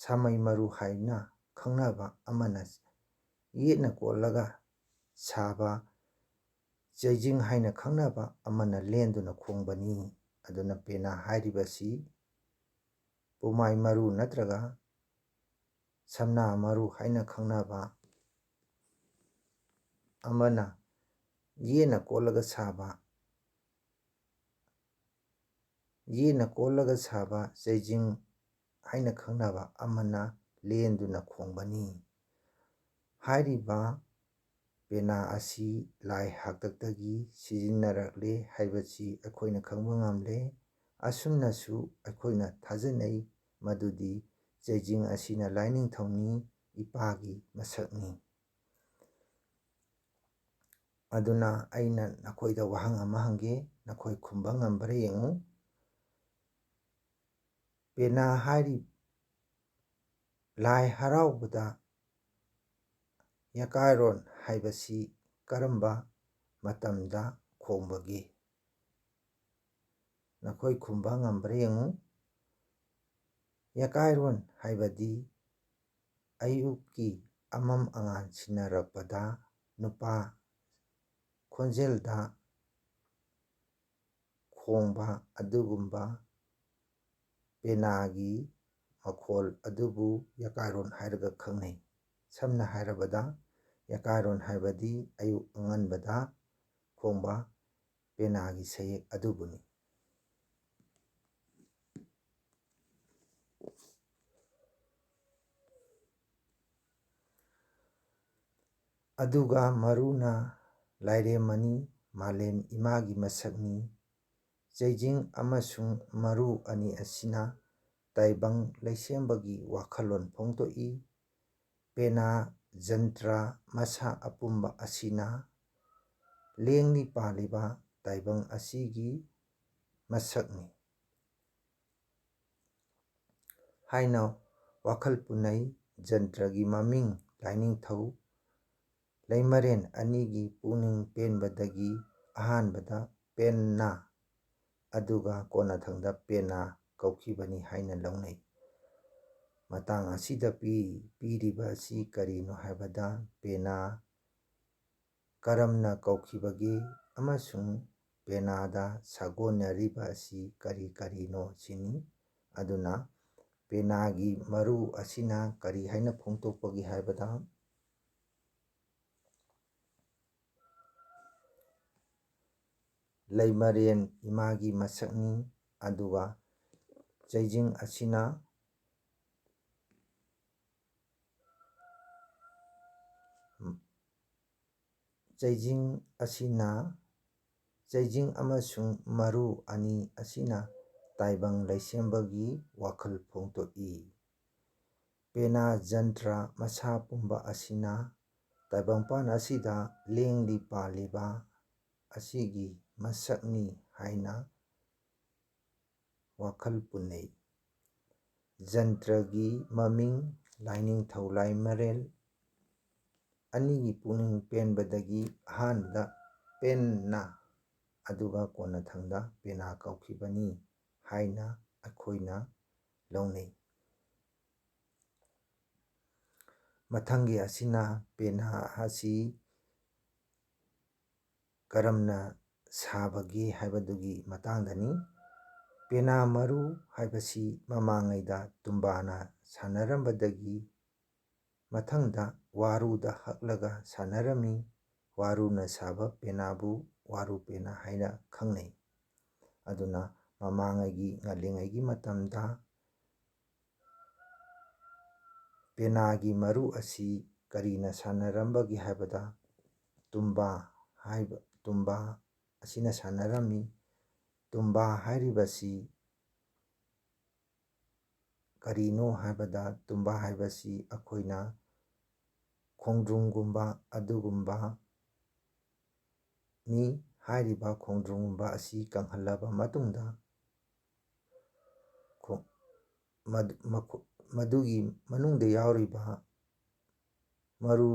ꯁꯥꯃꯩ ꯃꯔꯨ ꯍꯥꯏꯅ ꯈꯪꯅꯕ ꯑꯃꯅ ꯌꯦꯠꯅ ꯀꯣꯠꯂꯒ ꯁꯥꯕ ꯆꯩꯖꯤꯡ ꯍꯥꯏꯅ ꯈꯪꯅꯕ ꯑꯃꯅ ꯂꯦꯟꯗꯨꯅ ꯈꯣꯡꯕꯅꯤ꯫ ꯑꯗꯨꯅ ꯄꯦꯅꯥ ꯍꯥꯏꯔꯤꯕꯁꯤ ꯄꯨꯃꯥꯏ ꯃꯔꯨ ꯅꯠꯇ꯭ꯔꯒ ꯁꯝꯅꯥ ꯃꯔꯨ ꯍꯥꯏꯅ ꯈꯪꯅꯕ ꯑꯃꯅ ꯌꯦꯠꯅ ꯀꯣꯠꯂꯒ ꯁꯥꯕ, ꯌꯦꯠꯅ ꯀꯣꯠꯂꯒ ꯁꯥꯕ ꯆꯩꯖꯤꯡ ꯍꯥꯏꯅ ꯈꯪꯅꯕ ꯑꯃꯅ ꯂꯦꯟꯗꯨꯅ ꯈꯣꯡꯕꯅꯤ꯫ ꯍꯥꯏꯔꯤꯕ ꯄꯦꯅꯥ ꯑꯁꯤ ꯂꯥꯏ ꯍꯥꯛꯇꯛꯇꯒꯤ ꯁꯤꯖꯤꯟꯅꯔꯛꯂꯦ ꯍꯥꯏꯕꯁꯤ ꯑꯩꯈꯣꯏꯅ ꯈꯪꯕ ꯉꯝꯂꯦ꯫ ꯑꯁꯨꯝꯅꯁꯨ ꯑꯩꯈꯣꯏꯅ ꯊꯥꯖꯅꯩ ꯃꯗꯨꯗꯤ ꯆꯩꯖꯤꯡ ꯑꯁꯤꯅ ꯂꯥꯏꯅꯤꯡꯊꯧꯅꯤ ꯏꯄꯥꯒꯤ ꯃꯁꯛꯅꯤ꯫ ꯑꯗꯨꯅ ꯑꯩꯅ ꯅꯈꯣꯏꯗ ꯋꯥꯍꯪ ꯑꯃ ꯍꯪꯒꯦ, ꯅꯈꯣꯏ ꯈꯨꯝꯕ ꯉꯝꯕ꯭ꯔꯥ ꯌꯦꯡꯉꯨ꯫ ꯄꯦꯅꯥ ꯍꯥꯏꯔꯤ ꯂꯥꯏ ꯍꯔꯥꯎꯕꯗ ꯌꯥꯀꯥꯏꯔꯣꯟ ꯍꯥꯏꯕꯁꯤ ꯀꯔꯝꯕ ꯃꯇꯝꯗ ꯈꯣꯡꯕꯒꯦ? ꯅꯈꯣꯏ ꯈꯨꯝꯕ ꯉꯝꯕ꯭ꯔꯥ ꯌꯦꯡꯉꯨ꯫ ꯌꯥꯀꯥꯏꯔꯣꯟ ꯍꯥꯏꯕꯗꯤ ꯑꯌꯨꯛꯀꯤ ꯑꯃꯝ ꯑꯉꯥꯟ ꯁꯤꯟꯅꯔꯛꯄꯗ ꯅꯨꯄꯥ ꯈꯣꯟꯖꯦꯜꯗ ꯈꯣꯡꯕ ꯑꯗꯨꯒꯨꯝꯕ ꯄꯦꯅꯥꯒꯤ ꯃꯈꯣꯜ ꯑꯗꯨꯕꯨ ꯌꯥꯀꯥꯏꯔꯣꯟ ꯍꯥꯏꯔꯒ ꯈꯪꯅꯩ꯫ ꯁꯝꯅ ꯍꯥꯏꯔꯕꯗ, ꯌꯥꯀꯥꯏꯔꯣꯟ ꯍꯥꯏꯕꯗꯤ ꯑꯌꯨꯛ ꯑꯉꯟꯕꯗ ꯈꯣꯡꯕ ꯄꯦꯅꯥꯒꯤ ꯁꯩꯍꯦꯛ ꯑꯗꯨꯕꯨꯅꯤ꯫ ꯑꯗꯨꯒ ꯃꯔꯨꯅ ꯂꯥꯏꯔꯦꯝꯃꯅꯤ, ꯃꯥꯂꯦꯝ ꯏꯃꯥꯒꯤ ꯃꯁꯛꯅꯤ꯫ ꯆꯩꯖꯤꯡ ꯑꯃꯁꯨꯡ ꯃꯔꯨ ꯑꯅꯤ ꯑꯁꯤꯅ ꯇꯥꯏꯕꯪ ꯂꯩꯁꯦꯝꯕꯒꯤ ꯋꯥꯈꯜꯂꯣꯟ ꯐꯣꯡꯗꯣꯛꯏ꯫ ꯄꯦꯅꯥ ꯖꯟꯇ꯭ꯔ ꯃꯁꯥ ꯑꯄꯨꯝꯕ ꯑꯁꯤꯅ ꯂꯦꯡꯂꯤ ꯄꯥꯜꯂꯤꯕ ꯇꯥꯏꯕꯪ ꯑꯁꯤꯒꯤ ꯃꯁꯛꯅꯤ ꯍꯥꯏꯅ ꯋꯥꯈꯜ ꯄꯨꯅꯩ꯫ ꯖꯟꯇ꯭ꯔꯒꯤ ꯃꯃꯤꯡ ꯂꯥꯏꯅꯤꯡꯊꯧ ꯂꯩꯃꯔꯦꯟ ꯑꯅꯤꯒꯤ ꯄꯨꯛꯅꯤꯡ ꯄꯦꯟꯕꯗꯒꯤ ꯑꯍꯥꯟꯕꯗ ꯄꯦꯟꯅꯥ, ꯑꯗꯨꯒ ꯀꯣꯟꯅꯊꯪꯗ ꯄꯦꯅꯥ ꯀꯧꯈꯤꯕꯅꯤ ꯍꯥꯏꯅ ꯂꯧꯅꯩ꯫ ꯃꯇꯥꯡ ꯑꯁꯤꯗ ꯄꯤ-, ꯄꯤꯔꯤꯕ ꯑꯁꯤ ꯀꯔꯤꯅꯣ ꯍꯥꯏꯕꯗ, ꯄꯦꯅꯥ ꯀꯔꯝꯅ ꯀꯧꯈꯤꯕꯒꯦ ꯑꯃꯁꯨꯡ ꯄꯦꯅꯥꯗ ꯁꯥꯒꯣꯟꯅꯔꯤꯕ ꯑꯁꯤ ꯀꯔꯤ ꯀꯔꯤꯅꯣ ꯁꯤꯅꯤ꯫ ꯑꯗꯨꯅ ꯄꯦꯅꯥꯒꯤ ꯃꯔꯨ ꯑꯁꯤꯅ ꯀꯔꯤ ꯍꯥꯏꯅ ꯐꯣꯡꯗꯣꯛꯄꯒꯦ ꯍꯥꯏꯕꯗ, ꯂꯩꯃꯔꯦꯟ ꯏꯃꯥꯒꯤ ꯃꯁꯛꯅꯤ꯫ ꯑꯗꯨꯒ ꯆꯩꯖꯤꯡ ꯑꯁꯤꯅ, ꯆꯩꯖꯤꯡ ꯑꯁꯤꯅ, ꯆꯩꯖꯤꯡ ꯑꯃꯁꯨꯡ ꯃꯔꯨ ꯑꯅꯤ ꯑꯁꯤꯅ ꯇꯥꯏꯕꯪ ꯂꯩꯁꯦꯝꯕꯒꯤ ꯋꯥꯈꯜ ꯐꯣꯡꯗꯣꯛꯏ꯫ ꯄꯦꯅꯥ ꯖꯟꯇ꯭ꯔ ꯃꯁꯥ ꯄꯨꯝꯕ ꯑꯁꯤꯅ ꯇꯥꯏꯕꯪꯄꯥꯟ ꯑꯁꯤꯗ ꯂꯦꯡꯂꯤ ꯄꯥꯜꯂꯤꯕ ꯑꯁꯤꯒꯤ ꯃꯁꯛꯅꯤ ꯍꯥꯏꯅ ꯋꯥꯈꯜ ꯄꯨꯅꯩ꯫ ꯖꯟꯇ꯭ꯔꯒꯤ ꯃꯃꯤꯡ ꯂꯥꯏꯅꯤꯡꯊꯧ ꯂꯥꯏꯃꯔꯦꯜ ꯑꯅꯤꯒꯤ ꯄꯨꯛꯅꯤꯡ ꯄꯦꯟꯕꯗꯒꯤ ꯑꯍꯥꯟꯕꯗ ꯄꯦꯟꯅ, ꯑꯗꯨꯒ ꯀꯣꯟꯅꯊꯪꯗ ꯄꯦꯅꯥ ꯀꯧꯈꯤꯕꯅꯤ ꯍꯥꯏꯅ ꯑꯩꯈꯣꯏꯅ ꯂꯧꯅꯩ꯫ ꯃꯊꯪꯒꯤ ꯑꯁꯤꯅ ꯄꯦꯅꯥ ꯑꯁꯤ ꯀꯔꯝꯅ ꯁꯥꯕꯒꯦ ꯍꯥꯏꯕꯗꯨꯒꯤ ꯃꯇꯥꯡꯗꯅꯤ꯫ ꯄꯦꯅꯥ ꯃꯔꯨ ꯍꯥꯏꯕꯁꯤ ꯃꯃꯥꯡꯉꯩꯗ ꯇꯨꯝꯕꯥꯅ ꯁꯥꯟꯅꯔꯝꯕꯗꯒꯤ ꯃꯊꯪꯗ ꯋꯥꯔꯨꯗ ꯍꯛꯂꯒ ꯁꯥꯟꯅꯔꯝꯃꯤ꯫ ꯋꯥꯔꯨꯅ ꯁꯥꯕ ꯄꯦꯅꯥꯕꯨ ꯋꯥꯔꯨ ꯄꯦꯅꯥ ꯍꯥꯏꯅ ꯈꯪꯅꯩ꯫ ꯑꯗꯨꯅ ꯃꯃꯥꯡꯉꯩꯒꯤ, ꯉꯜꯂꯤꯉꯩꯒꯤ ꯃꯇꯝꯗ ꯄꯦꯅꯥꯒꯤ ꯃꯔꯨ ꯑꯁꯤ ꯀꯔꯤꯅ ꯁꯥꯟꯅꯔꯝꯕꯒꯦ ꯍꯥꯏꯕꯗ, ꯇꯨꯝꯕꯥ ꯍꯥꯏꯕ, ꯇꯨꯝꯕꯥ ꯑꯁꯤꯅ ꯁꯥꯟꯅꯔꯝꯃꯤ꯫ ꯇꯨꯝꯕꯥ ꯍꯥꯏꯔꯤꯕꯁꯤ ꯀꯔꯤꯅꯣ ꯍꯥꯏꯕꯗ, ꯇꯨꯝꯕꯥ ꯍꯥꯏꯕꯁꯤ ꯑꯩꯈꯣꯏꯅ ꯈꯣꯡꯗ꯭ꯔꯨꯝꯒꯨꯝꯕ ꯑꯗꯨꯒꯨꯝꯕ ꯅꯤ꯫ ꯍꯥꯏꯔꯤꯕ ꯈꯣꯡꯗ꯭ꯔꯨꯝꯒꯨꯝꯕ ꯑꯁꯤ ꯀꯪꯍꯜꯂꯕ ꯃꯇꯨꯡꯗ ꯈꯣ-, ꯃꯗꯨ-, ꯃꯈꯣ-, ꯃꯗꯨꯒꯤ ꯃꯅꯨꯡꯗ ꯌꯥꯎꯔꯤꯕ ꯃꯔꯨ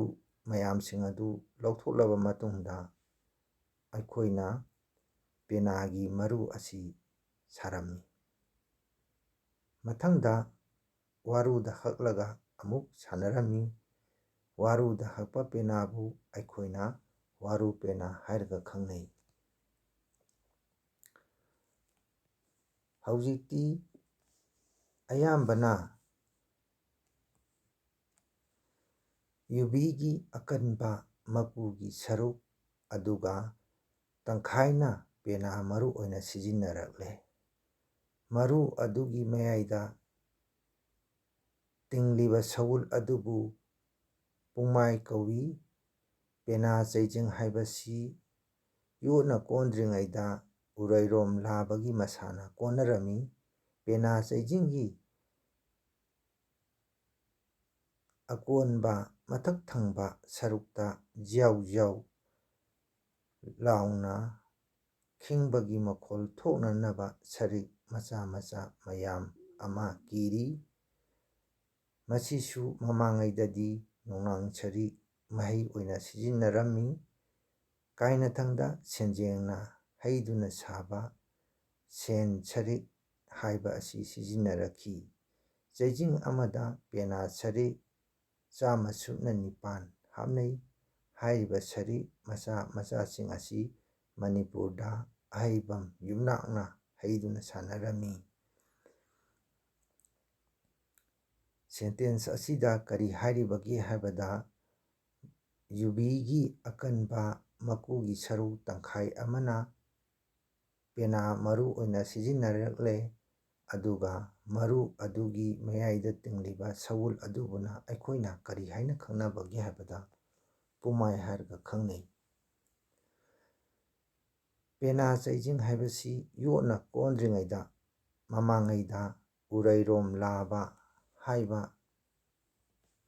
ꯃꯌꯥꯝꯁꯤꯡ ꯑꯗꯨ ꯂꯧꯊꯣꯛꯂꯕ ꯃꯇꯨꯡꯗ, ꯑꯩꯈꯣꯏꯅ ꯄꯦꯅꯥꯒꯤ ꯃꯔꯨ ꯑꯁꯤ ꯁꯥꯔꯝꯃꯤ꯫ ꯃꯊꯪꯗ ꯋꯥꯔꯨꯗ ꯍꯛꯂꯒ ꯑꯃꯨꯛ ꯁꯥꯟꯅꯔꯝꯃꯤ꯫ ꯋꯥꯔꯨꯗ ꯍꯛꯄ ꯄꯦꯅꯥꯕꯨ ꯑꯩꯈꯣꯏꯅ ꯋꯥꯔꯨ ꯄꯦꯅꯥ ꯍꯥꯏꯔꯒ ꯈꯪꯅꯩ꯫ ꯍꯧꯖꯤꯛꯇꯤ ꯑꯌꯥꯝꯕꯅ ꯌꯨꯕꯤꯒꯤ ꯑꯀꯟꯕ ꯃꯀꯨꯒꯤ ꯁꯔꯨꯛ ꯑꯗꯨꯒ ꯇꯪꯈꯥꯏꯅ ꯄꯦꯅꯥ ꯃꯔꯨ ꯑꯣꯏꯅ ꯁꯤꯖꯤꯟꯅꯔꯛꯂꯦ꯫ ꯃꯔꯨ ꯑꯗꯨꯒꯤ ꯃꯌꯥꯏꯗ ꯇꯤꯡꯂꯤꯕ ꯁꯎꯜ ꯑꯗꯨꯕꯨ ꯄꯨꯡꯃꯥꯏ ꯀꯧꯏ꯫ ꯄꯦꯅꯥ ꯆꯩꯖꯤꯡ ꯍꯥꯏꯕꯁꯤ ꯌꯣꯠꯅ ꯀꯣꯟꯗ꯭ꯔꯤꯉꯩꯗ ꯎꯔꯩꯔꯣꯝ ꯂꯥꯕꯒꯤ ꯃꯁꯥꯅ ꯀꯣꯟꯅꯔꯝꯃꯤ꯫ ꯄꯦꯅꯥ ꯆꯩꯖꯤꯡꯒꯤ ꯑꯀꯣꯟꯕ ꯃꯊꯛ ꯊꯪꯕ ꯁꯔꯨꯛꯇ ꯖ꯭ꯌꯥꯎ ꯖ꯭ꯌꯥꯎ ꯂꯥꯎꯅ ꯈꯤꯡꯕꯒꯤ ꯃꯈꯣꯜ ꯊꯣꯛꯅꯅꯕ ꯁꯔꯤꯛ ꯃꯆꯥ ꯃꯆꯥ ꯃꯌꯥꯝ ꯑꯃ ꯀꯤꯔꯤ꯫ ꯃꯁꯤꯁꯨ ꯃꯃꯥꯡꯉꯩꯗꯗꯤ ꯅꯣꯡꯅꯥꯡ ꯁꯔꯤꯛ ꯃꯍꯩ ꯑꯣꯏꯅ ꯁꯤꯖꯤꯟꯅꯔꯝꯃꯤ꯫ ꯀꯥꯏꯅꯊꯪꯗ ꯁꯦꯟꯖꯦꯡꯅ ꯍꯩꯗꯨꯅ ꯁꯥꯕ ꯁꯦꯟ ꯁꯔꯤꯛ ꯍꯥꯏꯕ ꯑꯁꯤ ꯁꯤꯖꯤꯟꯅꯔꯛꯈꯤ꯫ ꯆꯩꯖꯤꯡ ꯑꯃꯗ ꯄꯦꯅꯥ ꯁꯔꯤꯛ ꯆꯥꯝꯃ ꯁꯨꯞꯅ ꯅꯤꯄꯥꯟ ꯍꯥꯞꯅꯩ꯫ ꯍꯥꯏꯔꯤꯕ ꯁꯔꯤꯛ ꯃꯆꯥ ꯃꯆꯥꯁꯤꯡ ꯑꯁꯤ ꯃꯅꯤꯄꯨꯔꯗ ꯑꯍꯩꯕꯝ ꯌꯨꯝꯅꯥꯛꯅ ꯍꯩꯗꯨꯅ ꯁꯥꯟꯅꯔꯝꯃꯤ꯫ ꯁꯦꯟꯇꯦꯟꯁ ꯑꯁꯤꯗ ꯀꯔꯤ ꯍꯥꯏꯔꯤꯕꯒꯦ ꯍꯥꯏꯕꯗ, ꯌꯨꯕꯤꯒꯤ ꯑꯀꯟꯕ ꯃꯀꯨꯒꯤ ꯁꯔꯨꯛ ꯇꯪꯈꯥꯏ ꯑꯃꯅ ꯄꯦꯅꯥ ꯃꯔꯨ ꯑꯣꯏꯅ ꯁꯤꯖꯤꯟꯅꯔꯛꯂꯦ, ꯑꯗꯨꯒ ꯃꯔꯨ ꯑꯗꯨꯒꯤ ꯃꯌꯥꯏꯗ ꯇꯤꯡꯂꯤꯕ ꯁꯎꯜ ꯑꯗꯨꯕꯨꯅ ꯑꯩꯈꯣꯏꯅ ꯀꯔꯤ ꯍꯥꯏꯅ ꯈꯪꯅꯕꯒꯦ ꯍꯥꯏꯕꯗ ꯄꯨꯃꯥꯏ ꯍꯥꯏꯔꯒ ꯈꯪꯅꯩ꯫ ꯄꯦꯅꯥ ꯆꯩꯖꯤꯡ ꯍꯥꯏꯕꯁꯤ ꯌꯣꯠꯅ ꯀꯣꯟꯗ꯭ꯔꯤꯉꯩꯗ ꯃꯃꯥꯡꯉꯩꯗ ꯎꯔꯩꯔꯣꯝ ꯂꯥꯕ ꯍꯥꯏꯕ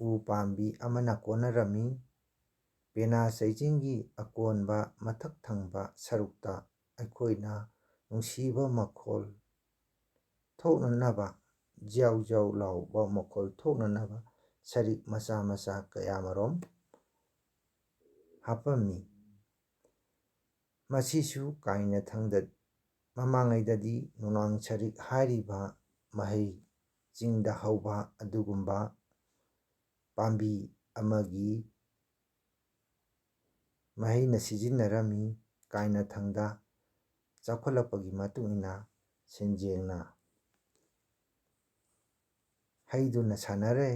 ꯎ ꯄꯥꯝꯕꯤ ꯑꯃꯅ ꯀꯣꯟꯅꯔꯝꯃꯤ꯫ ꯄꯦꯅꯥ ꯆꯩꯖꯤꯡꯒꯤ ꯑꯀꯣꯟꯕ ꯃꯊꯛ ꯊꯪꯕ ꯁꯔꯨꯛꯇ ꯑꯩꯈꯣꯏꯅ ꯅꯨꯡꯁꯤꯕ ꯃꯈꯣꯜ ꯊꯣꯛꯅꯅꯕ ꯖ꯭ꯌꯥꯎ ꯖ꯭ꯌꯥꯎ ꯂꯥꯎꯕ ꯃꯈꯣꯜ ꯊꯣꯛꯅꯅꯕ ꯁꯔꯤꯛ ꯃꯆꯥ ꯃꯆꯥ ꯀꯌꯥꯃꯔꯣꯝ ꯍꯥꯞꯄꯝꯃꯤ꯫ ꯃꯁꯤꯁꯨ ꯀꯥꯏꯅ ꯊꯪꯗ ꯃꯃꯥꯡꯉꯩꯗꯗꯤ ꯅꯨꯡꯅꯥꯡ ꯁꯔꯤꯛ ꯍꯥꯏꯔꯤꯕ ꯃꯍꯩ ꯆꯤꯡꯗ ꯍꯧꯕ ꯑꯗꯨꯒꯨꯝꯕ ꯄꯥꯝꯕꯤ ꯑꯃꯒꯤ ꯃꯍꯩꯅ ꯁꯤꯖꯤꯟꯅꯔꯝꯃꯤ꯫ ꯀꯥꯏꯅ ꯊꯪꯗ ꯆꯥꯎꯈꯠꯂꯛꯄꯒꯤ ꯃꯇꯨꯡ ꯏꯟꯅ ꯁꯦꯟꯖꯦꯡꯅ ꯍꯩꯗꯨꯅ ꯁꯥꯟꯅꯔꯦ꯫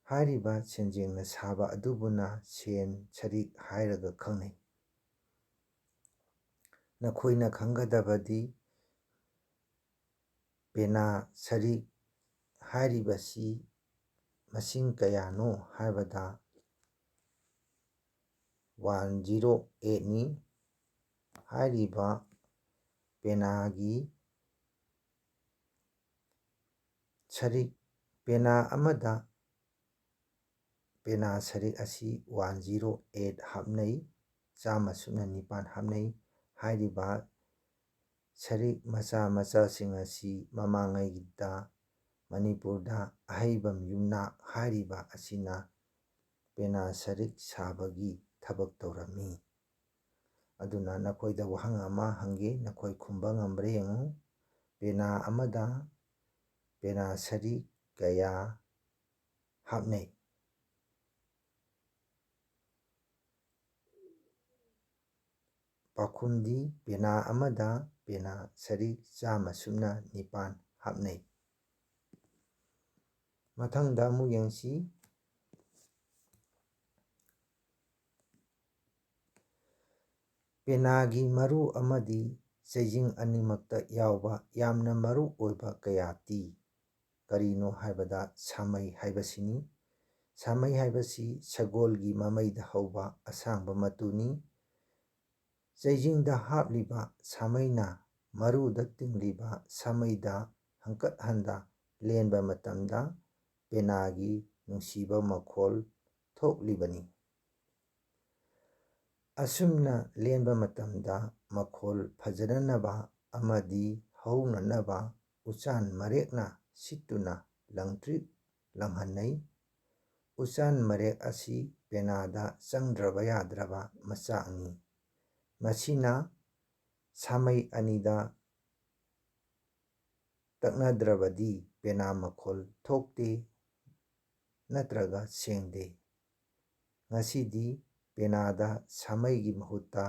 ꯍꯥꯏꯔꯤꯕ ꯁꯦꯟꯖꯦꯡꯅ ꯁꯥꯕ ꯑꯗꯨꯕꯨꯅ ꯁꯦꯟ ꯁꯔꯤꯛ ꯍꯥꯏꯔꯒ ꯈꯪꯅꯩ꯫ ꯅꯈꯣꯏꯅ ꯈꯪꯒꯗꯕꯗꯤ ꯄꯦꯅꯥ ꯁꯔꯤꯛ ꯍꯥꯏꯔꯤꯕꯁꯤ ꯃꯁꯤꯡ ꯀꯌꯥꯅꯣ ꯍꯥꯏꯕꯗ ꯋꯥꯟ ꯖꯤꯔꯣ ꯑꯦꯠꯅꯤ꯫ ꯍꯥꯏꯔꯤꯕ ꯄꯦꯅꯥꯒꯤ ꯁꯔꯤꯛ, ꯄꯦꯅꯥ ꯑꯃꯗ ꯄꯦꯅꯥ ꯁꯔꯤꯛ ꯑꯁꯤ ꯋꯥꯟ ꯖꯤꯔꯣ ꯑꯦꯠ ꯍꯥꯞꯅꯩ, ꯆꯥꯝꯃ ꯁꯨꯞꯅ ꯅꯤꯄꯥꯟ ꯍꯥꯞꯅꯩ꯫ ꯍꯥꯏꯔꯤꯕ ꯁꯔꯤꯛ ꯃꯆꯥ ꯃꯆꯥꯁꯤꯡ ꯑꯁꯤ ꯃꯃꯥꯡꯉꯩꯗ ꯃꯅꯤꯄꯨꯔꯗ ꯑꯍꯩꯕꯝ ꯌꯨꯝꯅꯥꯛ ꯍꯥꯏꯔꯤꯕ ꯑꯁꯤꯅ ꯄꯦꯅꯥ ꯁꯔꯤꯛ ꯁꯥꯕꯒꯤ ꯊꯕꯛ ꯇꯧꯔꯝꯃꯤ꯫ ꯑꯗꯨꯅ ꯅꯈꯣꯏꯗ ꯋꯥꯍꯪ ꯑꯃ ꯍꯪꯒꯦ, ꯅꯈꯣꯏ ꯈꯨꯝꯕ ꯉꯝꯕ꯭ꯔꯥ ꯌꯦꯡꯉꯨ꯫ ꯄꯦꯅꯥ ꯑꯃꯗ ꯄꯦꯅꯥ ꯁꯔꯤꯛ ꯀꯌꯥ ꯍꯥꯞꯅꯩ? ꯄꯥꯎꯈꯨꯝꯗꯤ ꯄꯦꯅꯥ ꯑꯃꯗ ꯄꯦꯅꯥ ꯁꯔꯤꯛ ꯆꯥꯝꯃ ꯁꯨꯞꯅ ꯅꯤꯄꯥꯟ ꯍꯥꯞꯅꯩ꯫ ꯃꯊꯪꯗ ꯑꯃꯨꯛ ꯌꯦꯡꯁꯤ꯫ ꯄꯦꯅꯥꯒꯤ ꯃꯔꯨ ꯑꯃꯗꯤ ꯆꯩꯖꯤꯡ ꯑꯅꯤꯃꯛꯇ ꯌꯥꯎꯕ ꯌꯥꯝꯅ ꯃꯔꯨ ꯑꯣꯏꯕ ꯀꯌꯥꯇꯤ ꯀꯔꯤꯅꯣ ꯍꯥꯏꯕꯗ ꯁꯥꯃꯩ ꯍꯥꯏꯕꯁꯤꯅꯤ꯫ ꯁꯥꯃꯩ ꯍꯥꯏꯕꯁꯤ ꯁꯒꯣꯜꯒꯤ ꯃꯃꯩꯗ ꯍꯧꯕ ꯑꯁꯥꯡꯕ ꯃꯇꯨꯅꯤ꯫ ꯆꯩꯖꯤꯡꯗ ꯍꯥꯞꯂꯤꯕ ꯁꯥꯃꯩꯅ ꯃꯔꯨꯗ ꯇꯤꯡꯂꯤꯕ ꯁꯥꯃꯩꯗ ꯍꯪꯀꯠ ꯍꯟꯗ ꯂꯦꯟꯕ ꯃꯇꯝꯗ ꯄꯦꯅꯥꯒꯤ ꯅꯨꯡꯁꯤꯕ ꯃꯈꯣꯜ ꯊꯣꯛꯂꯤꯕꯅꯤ꯫ ꯑꯁꯨꯝꯅ ꯂꯦꯟꯕ ꯃꯇꯝꯗ ꯃꯈꯣꯜ ꯐꯖꯅꯅꯕ ꯑꯃꯗꯤ ꯍꯧꯅꯅꯕ ꯎꯆꯥꯟ ꯃꯔꯦꯛꯅ ꯁꯤꯠꯇꯨꯅ ꯂꯪꯇ꯭ꯔꯤꯛ ꯂꯪꯍꯟꯅꯩ꯫ ꯎꯆꯥꯟ ꯃꯔꯦꯛ ꯑꯁꯤ ꯄꯦꯅꯥꯗ ꯆꯪꯗ꯭ꯔꯕ ꯌꯥꯗ꯭ꯔꯕ ꯃꯆꯥꯛꯅꯤ꯫ ꯃꯁꯤꯅ ꯁꯥꯃꯩ ꯑꯅꯤꯗ ꯇꯛꯅꯗ꯭ꯔꯕꯗꯤ ꯄꯦꯅꯥ ꯃꯈꯣꯜ ꯊꯣꯛꯇꯦ ꯅꯠꯇ꯭ꯔꯒ ꯁꯦꯡꯗꯦ꯫ ꯉꯁꯤꯗꯤ ꯄꯦꯅꯥꯗ ꯁꯥꯃꯩꯒꯤ ꯃꯍꯨꯠꯇ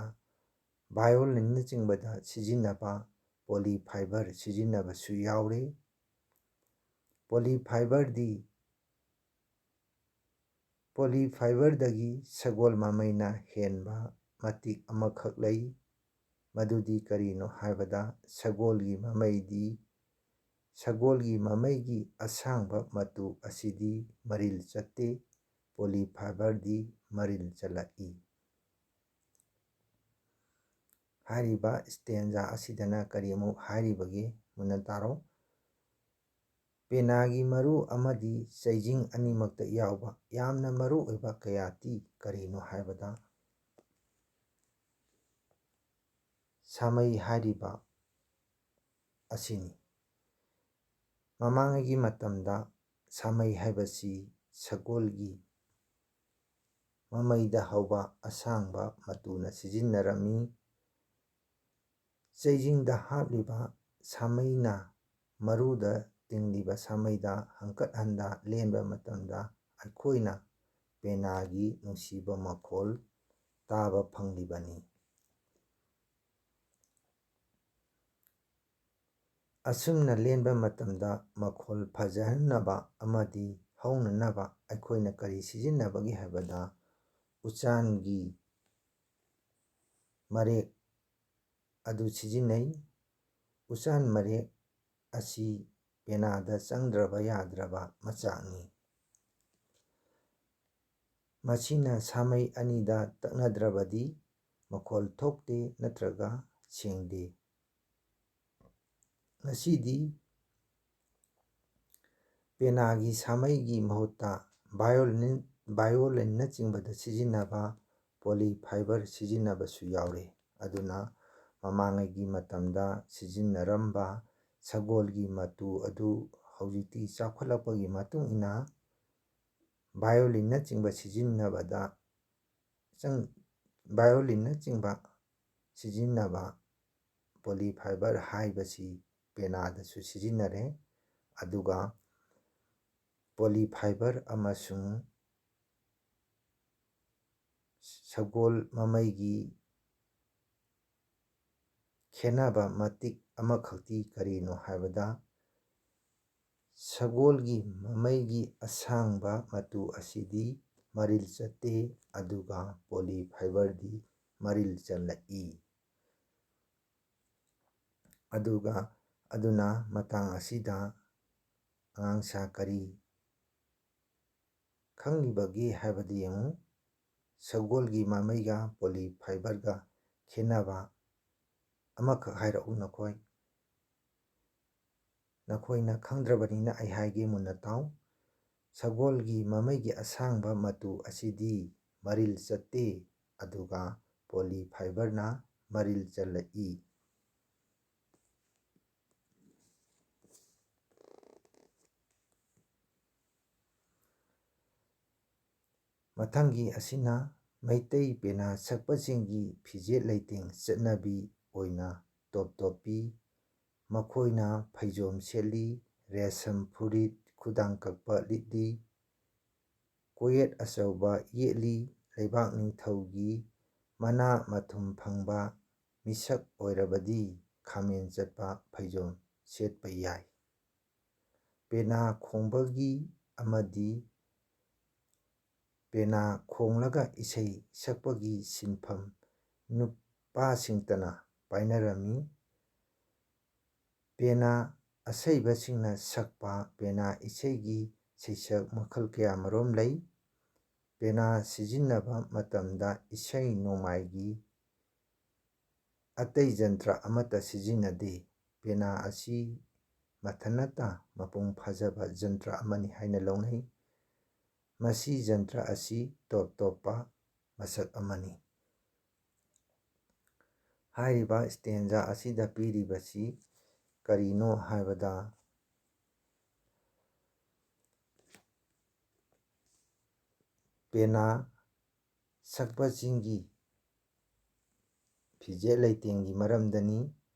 ꯚꯥꯏꯑꯣꯂꯤꯟꯅꯆꯤꯡꯕꯗ ꯁꯤꯖꯤꯟꯅꯕ ꯄꯣꯂꯤ ꯐꯥꯏꯕꯔ ꯁꯤꯖꯤꯟꯅꯕꯁꯨ ꯌꯥꯎꯔꯦ꯫ ꯄꯣꯂꯤ ꯐꯥꯏꯕꯔꯗꯤ ꯄꯣꯂꯤ ꯐꯥꯏꯕꯔꯗꯒꯤ ꯁꯒꯣꯜ ꯃꯃꯩꯅ ꯍꯦꯟꯕ ꯃꯇꯤꯛ ꯑꯃꯈꯛ ꯂꯩ꯫ ꯃꯗꯨꯗꯤ ꯀꯔꯤꯅꯣ ꯍꯥꯏꯕꯗ ꯁꯒꯣꯜꯒꯤ ꯃꯃꯩꯗꯤ ꯁꯒꯣꯜꯒꯤ ꯃꯃꯩꯒꯤ ꯑꯁꯥꯡꯕ ꯃꯇꯨ ꯑꯁꯤꯗꯤ ꯃꯔꯤꯜ ꯆꯠꯇꯦ꯫ ꯄꯣꯂꯤ ꯐꯥꯏꯕꯔꯗꯤ ꯃꯔꯤꯜ ꯆꯠꯂꯛꯏ꯫ ꯍꯥꯏꯔꯤꯕ ꯁ꯭ꯇꯦꯟꯖꯥ ꯑꯁꯤꯗꯅ ꯀꯔꯤ ꯑꯃꯨꯛ ꯍꯥꯏꯔꯤꯕꯒꯦ? ꯃꯨꯟꯅ ꯇꯥꯔꯣ꯫ ꯄꯦꯅꯥꯒꯤ ꯃꯔꯨ ꯑꯃꯗꯤ ꯆꯩꯖꯤꯡ ꯑꯅꯤꯃꯛꯇ ꯌꯥꯎꯕ ꯌꯥꯝꯅ ꯃꯔꯨ ꯑꯣꯏꯕ ꯀꯌꯥꯇꯤ ꯀꯔꯤꯅꯣ ꯍꯥꯏꯕꯗ ꯁꯥꯃꯩ ꯍꯥꯏꯔꯤꯕ ꯑꯁꯤꯅꯤ꯫ ꯃꯃꯥꯡꯉꯩꯒꯤ ꯃꯇꯝꯗ ꯁꯥꯃꯩ ꯍꯥꯏꯕꯁꯤ ꯁꯒꯣꯜꯒꯤ ꯃꯃꯩꯗ ꯍꯧꯕ ꯑꯁꯥꯡꯕ ꯃꯇꯨꯅ ꯁꯤꯖꯤꯟꯅꯔꯝꯃꯤ꯫ ꯆꯩꯖꯤꯡꯗ ꯍꯥꯞꯂꯤꯕ ꯁꯥꯃꯩꯅ ꯃꯔꯨꯗ ꯇꯤꯡꯂꯤꯕ ꯁꯥꯃꯩꯗ ꯍꯪꯀꯠ ꯍꯟꯗ ꯂꯦꯟꯕ ꯃꯇꯝꯗ ꯑꯩꯈꯣꯏꯅ ꯄꯦꯅꯥꯒꯤ ꯅꯨꯡꯁꯤꯕ ꯃꯈꯣꯜ ꯇꯥꯕ ꯐꯪꯂꯤꯕꯅꯤ꯫ ꯑꯁꯨꯝꯅ ꯂꯦꯟꯕ ꯃꯇꯝꯗ ꯃꯈꯣꯜ ꯐꯖꯍꯟꯅꯕ ꯑꯃꯗꯤ ꯍꯧꯅꯅꯕ ꯑꯩꯈꯣꯏꯅ ꯀꯔꯤ ꯁꯤꯖꯤꯟꯅꯕꯒꯦ ꯍꯥꯏꯕꯗ ꯎꯆꯥꯟꯒꯤ ꯃꯔꯦꯛ ꯑꯗꯨ ꯁꯤꯖꯤꯟꯅꯩ꯫ ꯎꯆꯥꯟ ꯃꯔꯦꯛ ꯑꯁꯤ ꯄꯦꯅꯥꯗ ꯆꯪꯗ꯭ꯔꯕ ꯌꯥꯗ꯭ꯔꯕ ꯃꯆꯥꯛꯅꯤ꯫ ꯃꯁꯤꯅ ꯁꯥꯃꯩ ꯑꯅꯤꯗ ꯇꯛꯅꯗ꯭ꯔꯕꯗꯤ ꯃꯈꯣꯜ ꯊꯣꯛꯇꯦ ꯅꯠꯇ꯭ꯔꯒ ꯁꯦꯡꯗꯦ꯫ ꯉꯁꯤꯗꯤ ꯄꯦꯅꯥꯒꯤ ꯁꯥꯃꯩꯒꯤ ꯃꯍꯨꯠꯇ ꯚꯥꯏꯑꯣꯂꯤꯟ, ꯚꯥꯏꯑꯣꯂꯤꯟꯅꯆꯤꯡꯕꯗ ꯁꯤꯖꯤꯟꯅꯕ ꯄꯣꯂꯤ ꯐꯥꯏꯕꯔ ꯁꯤꯖꯤꯟꯅꯕꯁꯨ ꯌꯥꯎꯔꯦ꯫ ꯑꯗꯨꯅ ꯃꯃꯥꯡꯉꯩꯒꯤ ꯃꯇꯝꯗ ꯁꯤꯖꯤꯟꯅꯔꯝꯕ ꯁꯒꯣꯜꯒꯤ ꯃꯇꯨ ꯑꯗꯨ ꯍꯧꯖꯤꯛꯇꯤ ꯆꯥꯎꯈꯠꯂꯛꯄꯒꯤ ꯃꯇꯨꯡ ꯏꯟꯅ violin ꯅꯆꯤꯡꯕ ꯁꯤꯖꯤꯟꯅꯕꯗ ꯆꯪ-, violin ꯅꯆꯤꯡꯕ ꯁꯤꯖꯤꯟꯅꯕ poly fiber ꯍꯥꯏꯕꯁꯤ ꯄꯦꯅꯥꯗꯁꯨ ꯁꯤꯖꯤꯟꯅꯔꯦ꯫ ꯑꯗꯨꯒ poly fiber ꯑꯃꯁꯨꯡ ꯁꯒꯣꯜ ꯃꯃꯩꯒꯤ ꯈꯦꯠꯅꯕ ꯃꯇꯤꯛ ꯑꯃꯈꯛꯇꯤ ꯀꯔꯤꯅꯣ ꯍꯥꯏꯕꯗ, ꯁꯒꯣꯜꯒꯤ ꯃꯃꯩꯒꯤ ꯑꯁꯥꯡꯕ ꯃꯇꯨ ꯑꯁꯤꯗꯤ ꯃꯔꯤꯜ ꯆꯠꯇꯦ, ꯑꯗꯨꯒ poly fiber ꯗꯤ ꯃꯔꯤꯜ ꯆꯜꯂꯛꯏ꯫ ꯑꯗꯨꯒ, ꯑꯗꯨꯅ ꯃꯇꯥꯡ ꯑꯁꯤꯗ ꯑꯉꯥꯡꯁꯥ ꯀꯔꯤ ꯈꯪꯂꯤꯕꯒꯦ ꯍꯥꯏꯕꯗꯨ ꯌꯦꯡꯉꯨ꯫ ꯁꯒꯣꯜꯒꯤ ꯃꯃꯩꯒ poly fiber ꯒ ꯈꯦꯠꯅꯕ ꯑꯃꯈꯛ ꯍꯥꯏꯔꯛꯎ ꯅꯈꯣꯏ꯫ ꯅꯈꯣꯏꯅ ꯈꯪꯗ꯭ꯔꯕꯅꯤꯅ ꯑꯩ ꯍꯥꯏꯒꯦ ꯃꯨꯟꯅ ꯇꯥꯎ꯫ ꯁꯒꯣꯜꯒꯤ ꯃꯃꯩꯒꯤ ꯑꯁꯥꯡꯕ ꯃꯇꯨ ꯑꯁꯤꯗꯤ ꯃꯔꯤꯜ ꯆꯠꯇꯦ, ꯑꯗꯨꯒ poly fiber ꯅ ꯃꯔꯤꯜ ꯆꯜꯂꯛꯏ꯫ ꯃꯊꯪꯒꯤ ꯑꯁꯤꯅ ꯃꯩꯇꯩ ꯄꯦꯅꯥ ꯁꯛꯄꯁꯤꯡꯒꯤ ꯐꯤꯖꯦꯠ ꯂꯩꯇꯦꯡ ꯆꯠꯅꯕꯤ ꯑꯣꯏꯅ ꯇꯣꯞ ꯇꯣꯞꯄꯤ꯫ ꯃꯈꯣꯏꯅ ꯐꯩꯖꯣꯝ ꯁꯦꯠꯂꯤ, ꯔꯦꯁꯝ ꯐꯨꯔꯤꯠ, ꯈꯨꯗꯥꯡ ꯀꯛꯄ ꯂꯤꯠꯂꯤ, ꯀꯣꯌꯦꯠ ꯑꯆꯧꯕ ꯌꯦꯠꯂꯤ, ꯂꯩꯕꯥꯛ ꯅꯤꯡꯊꯧꯒꯤ ꯃꯅꯥ ꯃꯊꯨꯝ ꯐꯪꯕ ꯃꯤꯁꯛ ꯑꯣꯏꯔꯕꯗꯤ ꯈꯥꯃꯦꯟ ꯆꯠꯄ ꯐꯩꯖꯣꯝ ꯁꯦꯠꯄ ꯌꯥꯏ꯫ ꯄꯦꯅꯥ ꯈꯣꯡꯕꯒꯤ ꯑꯃꯗꯤ ꯄꯦꯅꯥ ꯈꯣꯡꯂꯒ ꯏꯁꯩ ꯁꯛꯄꯒꯤ ꯁꯤꯟꯐꯝ ꯅꯨꯄꯥꯁꯤꯡꯇꯅ ꯄꯥꯏꯅꯔꯝꯃꯤ꯫ ꯄꯦꯅꯥ ꯑꯁꯩꯕꯁꯤꯡꯅ ꯁꯛꯄ ꯄꯦꯅꯥ ꯏꯁꯩꯒꯤ ꯁꯩꯁꯛ ꯃꯈꯜ ꯀꯌꯥꯃꯔꯨꯝ ꯂꯩ꯫ ꯄꯦꯅꯥ ꯁꯤꯖꯤꯟꯅꯕ ꯃꯇꯝꯗ ꯏꯁꯩ ꯅꯣꯡꯃꯥꯏꯒꯤ ꯑꯇꯩ ꯖꯟꯇ꯭ꯔ ꯑꯃꯠꯇ ꯁꯤꯖꯤꯟꯅꯗꯦ꯫ ꯄꯦꯅꯥ ꯑꯁꯤ ꯃꯊꯟꯇ ꯃꯄꯨꯡ ꯐꯥꯖꯕ ꯖꯟꯇ꯭ꯔ ꯑꯃꯅꯤ ꯍꯥꯏꯅ ꯂꯧꯅꯩ꯫ ꯃꯁꯤ ꯖꯟꯇ꯭ꯔ ꯑꯁꯤ ꯇꯣꯞ ꯇꯣꯞꯄ ꯃꯁꯛ ꯑꯃꯅꯤ꯫ ꯍꯥꯏꯔꯤꯕ stanza ꯑꯁꯤꯗ ꯄꯤꯔꯤꯕꯁꯤ ꯀꯔꯤꯅꯣ ꯍꯥꯏꯕꯗ, ꯄꯦꯅꯥ ꯁꯛꯄꯁꯤꯡꯒꯤ ꯐꯤꯖꯦꯠ ꯂꯩꯇꯦꯡꯒꯤ ꯃꯔꯝꯗꯅꯤ꯫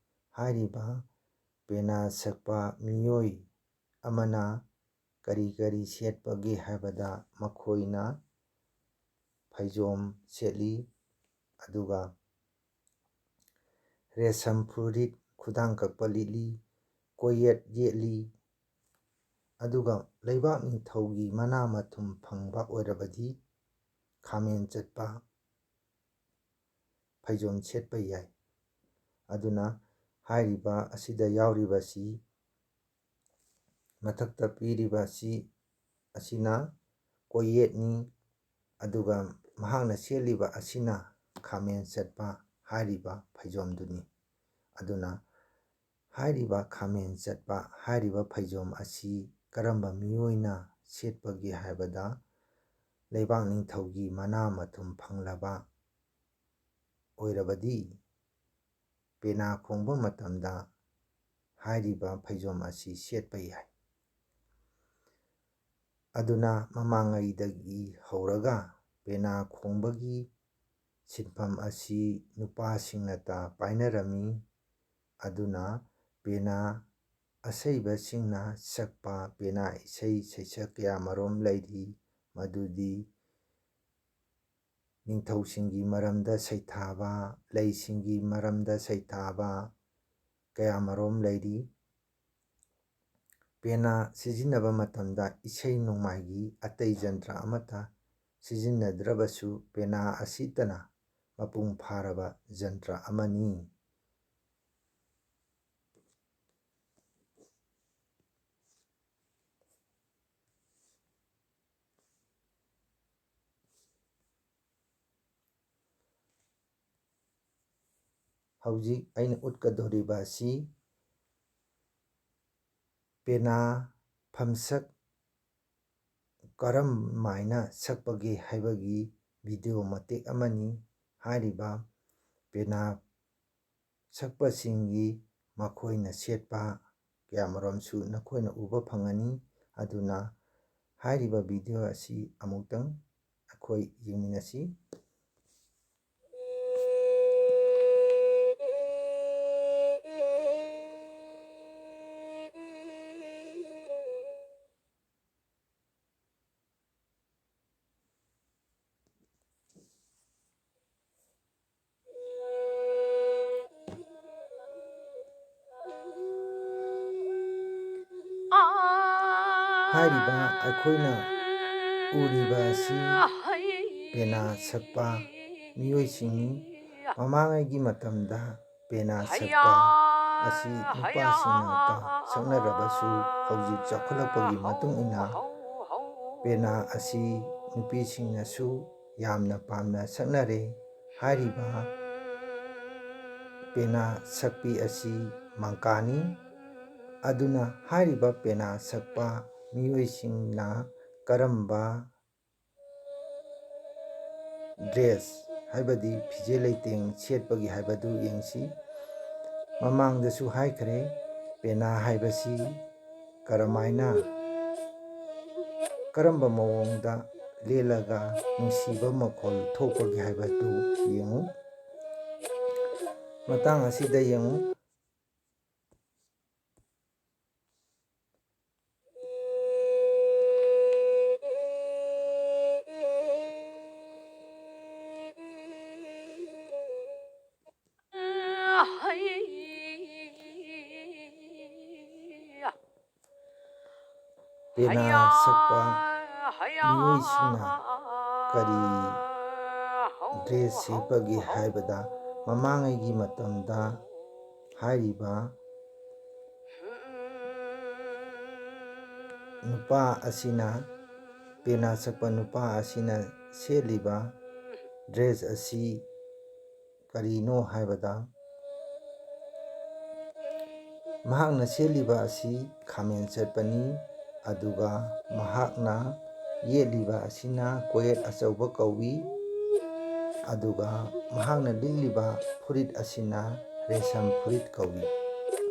ꯍꯥꯏꯔꯤꯕ ꯄꯦꯅꯥ ꯁꯛꯄ ꯃꯤꯑꯣꯏ ꯑꯃꯅ ꯀꯔꯤ ꯀꯔꯤ ꯁꯦꯠꯄꯒꯦ ꯍꯥꯏꯕꯗ, ꯃꯈꯣꯏꯅ ꯐꯩꯖꯣꯝ ꯁꯦꯠꯂꯤ, ꯑꯗꯨꯒ ꯔꯦꯁꯝ ꯐꯨꯔꯤꯠ, ꯈꯨꯗꯥꯡ ꯀꯛꯄ ꯂꯤꯠꯂꯤ, ꯀꯣꯌꯦꯠ ꯌꯦꯠꯂꯤ, ꯑꯗꯨꯒ ꯂꯩꯕꯥꯛ ꯅꯤꯡꯊꯧꯒꯤ ꯃꯅꯥ ꯃꯊꯨꯝ ꯐꯪꯕ ꯑꯣꯏꯔꯕꯗꯤ ꯈꯥꯃꯦꯟ ꯆꯠꯄ ꯐꯩꯖꯣꯝ ꯁꯦꯠꯄ ꯌꯥꯏ꯫ ꯑꯗꯨꯅ ꯍꯥꯏꯔꯤꯕ ꯑꯁꯤꯗ ꯌꯥꯎꯔꯤꯕꯁꯤ, ꯃꯊꯛꯇ ꯄꯤꯔꯤꯕ ꯑꯁꯤ, ꯑꯁꯤꯅ ꯀꯣꯌꯦꯠꯅꯤ, ꯑꯗꯨꯒ ꯃꯍꯥꯛꯅ ꯁꯦꯠꯂꯤꯕ ꯑꯁꯤꯅ ꯈꯥꯃꯦꯟ ꯆꯠꯄ ꯍꯥꯏꯔꯤꯕ ꯐꯩꯖꯣꯝꯗꯨꯅꯤ꯫ ꯑꯗꯨꯅ ꯍꯥꯏꯔꯤꯕ ꯈꯥꯃꯦꯟ ꯆꯠꯄ ꯍꯥꯏꯔꯤꯕ ꯐꯩꯖꯣꯝ ꯑꯁꯤ ꯀꯔꯝꯕ ꯃꯤꯑꯣꯏꯅ ꯁꯦꯠꯄꯒꯦ ꯍꯥꯏꯕꯗ, ꯂꯩꯕꯥꯛ ꯅꯤꯡꯊꯧꯒꯤ ꯃꯅꯥ ꯃꯊꯨꯝ ꯐꯪꯂꯕ ꯑꯣꯏꯔꯕꯗꯤ, ꯄꯦꯅꯥ ꯈꯣꯡꯕ ꯃꯇꯝꯗ ꯍꯥꯏꯔꯤꯕ ꯐꯩꯖꯣꯝ ꯑꯁꯤ ꯁꯦꯠꯄ ꯌꯥꯏ꯫ ꯑꯗꯨꯅ ꯃꯃꯥꯡꯉꯩꯗꯒꯤ ꯍꯧꯔꯒ ꯄꯦꯅꯥ ꯈꯣꯡꯕꯒꯤ ꯁꯤꯟꯐꯝ ꯑꯁꯤ ꯅꯨꯄꯥꯁꯤꯡꯅꯇ ꯄꯥꯏꯅꯔꯝꯃꯤ꯫ ꯑꯗꯨꯅ ꯄꯦꯅꯥ ꯑꯁꯩꯕꯁꯤꯡꯅ ꯁꯛꯄ ꯄꯦꯅꯥ ꯏꯁꯩ ꯁꯩꯁꯛ ꯀꯌꯥꯃꯔꯨꯝ ꯂꯩꯔꯤ, ꯃꯗꯨꯗꯤ ꯅꯤꯡꯊꯧꯁꯤꯡꯒꯤ ꯃꯔꯝꯗ ꯁꯩꯊꯥꯕ, ꯂꯩꯁꯤꯡꯒꯤ ꯃꯔꯝꯗ ꯁꯩꯊꯥꯕ ꯀꯌꯥꯃꯔꯨꯝ ꯂꯩꯔꯤ꯫ ꯄꯦꯅꯥ ꯁꯤꯖꯤꯟꯅꯕ ꯃꯇꯝꯗ ꯏꯁꯩ ꯅꯣꯡꯃꯥꯏꯒꯤ ꯑꯇꯩ ꯖꯟꯇ꯭ꯔ ꯑꯃꯠꯇ ꯁꯤꯖꯤꯟꯅꯗ꯭ꯔꯕꯁꯨ ꯄꯦꯅꯥ ꯑꯁꯤꯇꯅ ꯃꯄꯨꯡ ꯐꯥꯔꯕ ꯖꯟꯇ꯭ꯔ ꯑꯃꯅꯤ꯫ ꯍꯧꯖꯤꯛ ꯑꯩꯅ ꯎꯠꯀꯗꯧꯔꯤꯕ ꯑꯁꯤ ꯄꯦꯅꯥ ꯐꯝꯁꯛ ꯀꯔꯝꯃꯥꯏꯅ ꯁꯛꯄꯒꯦ ꯍꯥꯏꯕꯒꯤ video ꯃꯇꯦꯛ ꯑꯃꯅꯤ꯫ ꯍꯥꯏꯔꯤꯕ ꯄꯦꯅꯥ ꯁꯛꯄꯁꯤꯡꯒꯤ ꯃꯈꯣꯏꯅ ꯁꯦꯠꯄ ꯀꯌꯥꯃꯔꯣꯝꯁꯨ ꯅꯈꯣꯏꯅ ꯎꯕ ꯐꯪꯒꯅꯤ꯫ ꯑꯗꯨꯅ ꯍꯥꯏꯔꯤꯕ video ꯑꯁꯤ ꯑꯃꯨꯛꯇꯪ ꯑꯩꯈꯣꯏ ꯌꯦꯡꯃꯤꯟꯅꯁꯤ꯫ ꯍꯥꯏꯔꯤꯕ ꯑꯩꯈꯣꯏꯅ ꯎꯔꯤꯕ ꯑꯁꯤ ꯄꯦꯅꯥ ꯁꯛꯄ ꯃꯤꯑꯣꯏꯁꯤꯡꯅꯤ꯫ ꯃꯃꯥꯡꯉꯩꯒꯤ ꯃꯇꯝꯗ ꯄꯦꯅꯥ ꯁꯛꯄ ꯑꯁꯤ ꯅꯨꯄꯥꯁꯤꯡꯅ ꯉꯥꯛꯇ ꯁꯛꯅꯔꯕꯁꯨ, ꯍꯧꯖꯤꯛ ꯆꯥꯎꯈꯠꯂꯛꯄꯒꯤ ꯃꯇꯨꯡ ꯏꯟꯅ ꯄꯦꯅꯥ ꯑꯁꯤ ꯅꯨꯄꯤꯁꯤꯡꯅꯁꯨ ꯌꯥꯝꯅ ꯄꯥꯝꯅ ꯁꯛꯅꯔꯦ꯫ ꯍꯥꯏꯔꯤꯕ ꯄꯦꯅꯥ ꯁꯛꯄꯤ ꯑꯁꯤ ꯃꯪꯀꯥꯅꯤ꯫ ꯑꯗꯨꯅ ꯍꯥꯏꯔꯤꯕ ꯄꯦꯅꯥ ꯁꯛꯄ ꯃꯤꯑꯣꯏꯁꯤꯡꯅ ꯀꯔꯝꯕ dress, ꯍꯥꯏꯕꯗꯤ ꯐꯤꯖꯦ ꯂꯩꯇꯦꯡ ꯁꯦꯠꯄꯒꯤ ꯍꯥꯏꯕꯗꯨ ꯌꯦꯡꯁꯤ꯫ ꯃꯃꯥꯡꯗꯁꯨ ꯍꯥꯏꯈ꯭ꯔꯦ, ꯄꯦꯅꯥ ꯍꯥꯏꯕꯁꯤ ꯀꯔꯝꯍꯥꯏꯅ, ꯀꯔꯝꯕ ꯃꯑꯣꯡꯗ ꯂꯦꯜꯂꯒ ꯅꯨꯡꯁꯤꯕ ꯃꯈꯣꯜ ꯊꯣꯛꯄꯒꯦ ꯍꯥꯏꯕꯗꯨ ꯌꯦꯡꯉꯨ꯫ ꯃꯇꯥꯡ ꯑꯁꯤꯗ ꯌꯦꯡꯉꯨ꯫ ꯄꯦꯅꯥ ꯁꯛꯄ ꯃꯤꯑꯣꯏꯁꯤꯡꯅ ꯀꯔꯤ dress ꯁꯦꯠꯄꯒꯦ ꯍꯥꯏꯕꯗ, ꯃꯃꯥꯡꯉꯩꯒꯤ ꯃꯇꯝꯗ ꯍꯥꯏꯔꯤꯕ ꯅꯨꯄꯥ ꯑꯁꯤꯅ, ꯄꯦꯅꯥ ꯁꯛꯄ ꯅꯨꯄꯥ ꯑꯁꯤꯅ ꯁꯦꯠꯂꯤꯕ dress ꯑꯁꯤ ꯀꯔꯤꯅꯣ ꯍꯥꯏꯕꯗ, ꯃꯍꯥꯛꯅ ꯁꯦꯠꯂꯤꯕ ꯑꯁꯤ ꯈꯥꯃꯦꯟ ꯆꯠꯄꯅꯤ, ꯑꯗꯨꯒ ꯃꯍꯥꯛꯅ ꯌꯦꯠꯂꯤꯕ ꯑꯁꯤꯅ ꯀꯣꯌꯦꯠ ꯑꯆꯧꯕ ꯀꯧꯏ, ꯑꯗꯨꯒ ꯃꯍꯥꯛꯅ ꯂꯤꯠꯂꯤꯕ ꯐꯨꯔꯤꯠ ꯑꯁꯤꯅ ꯔꯦꯁꯝ ꯐꯨꯔꯤꯠ ꯀꯧꯏ꯫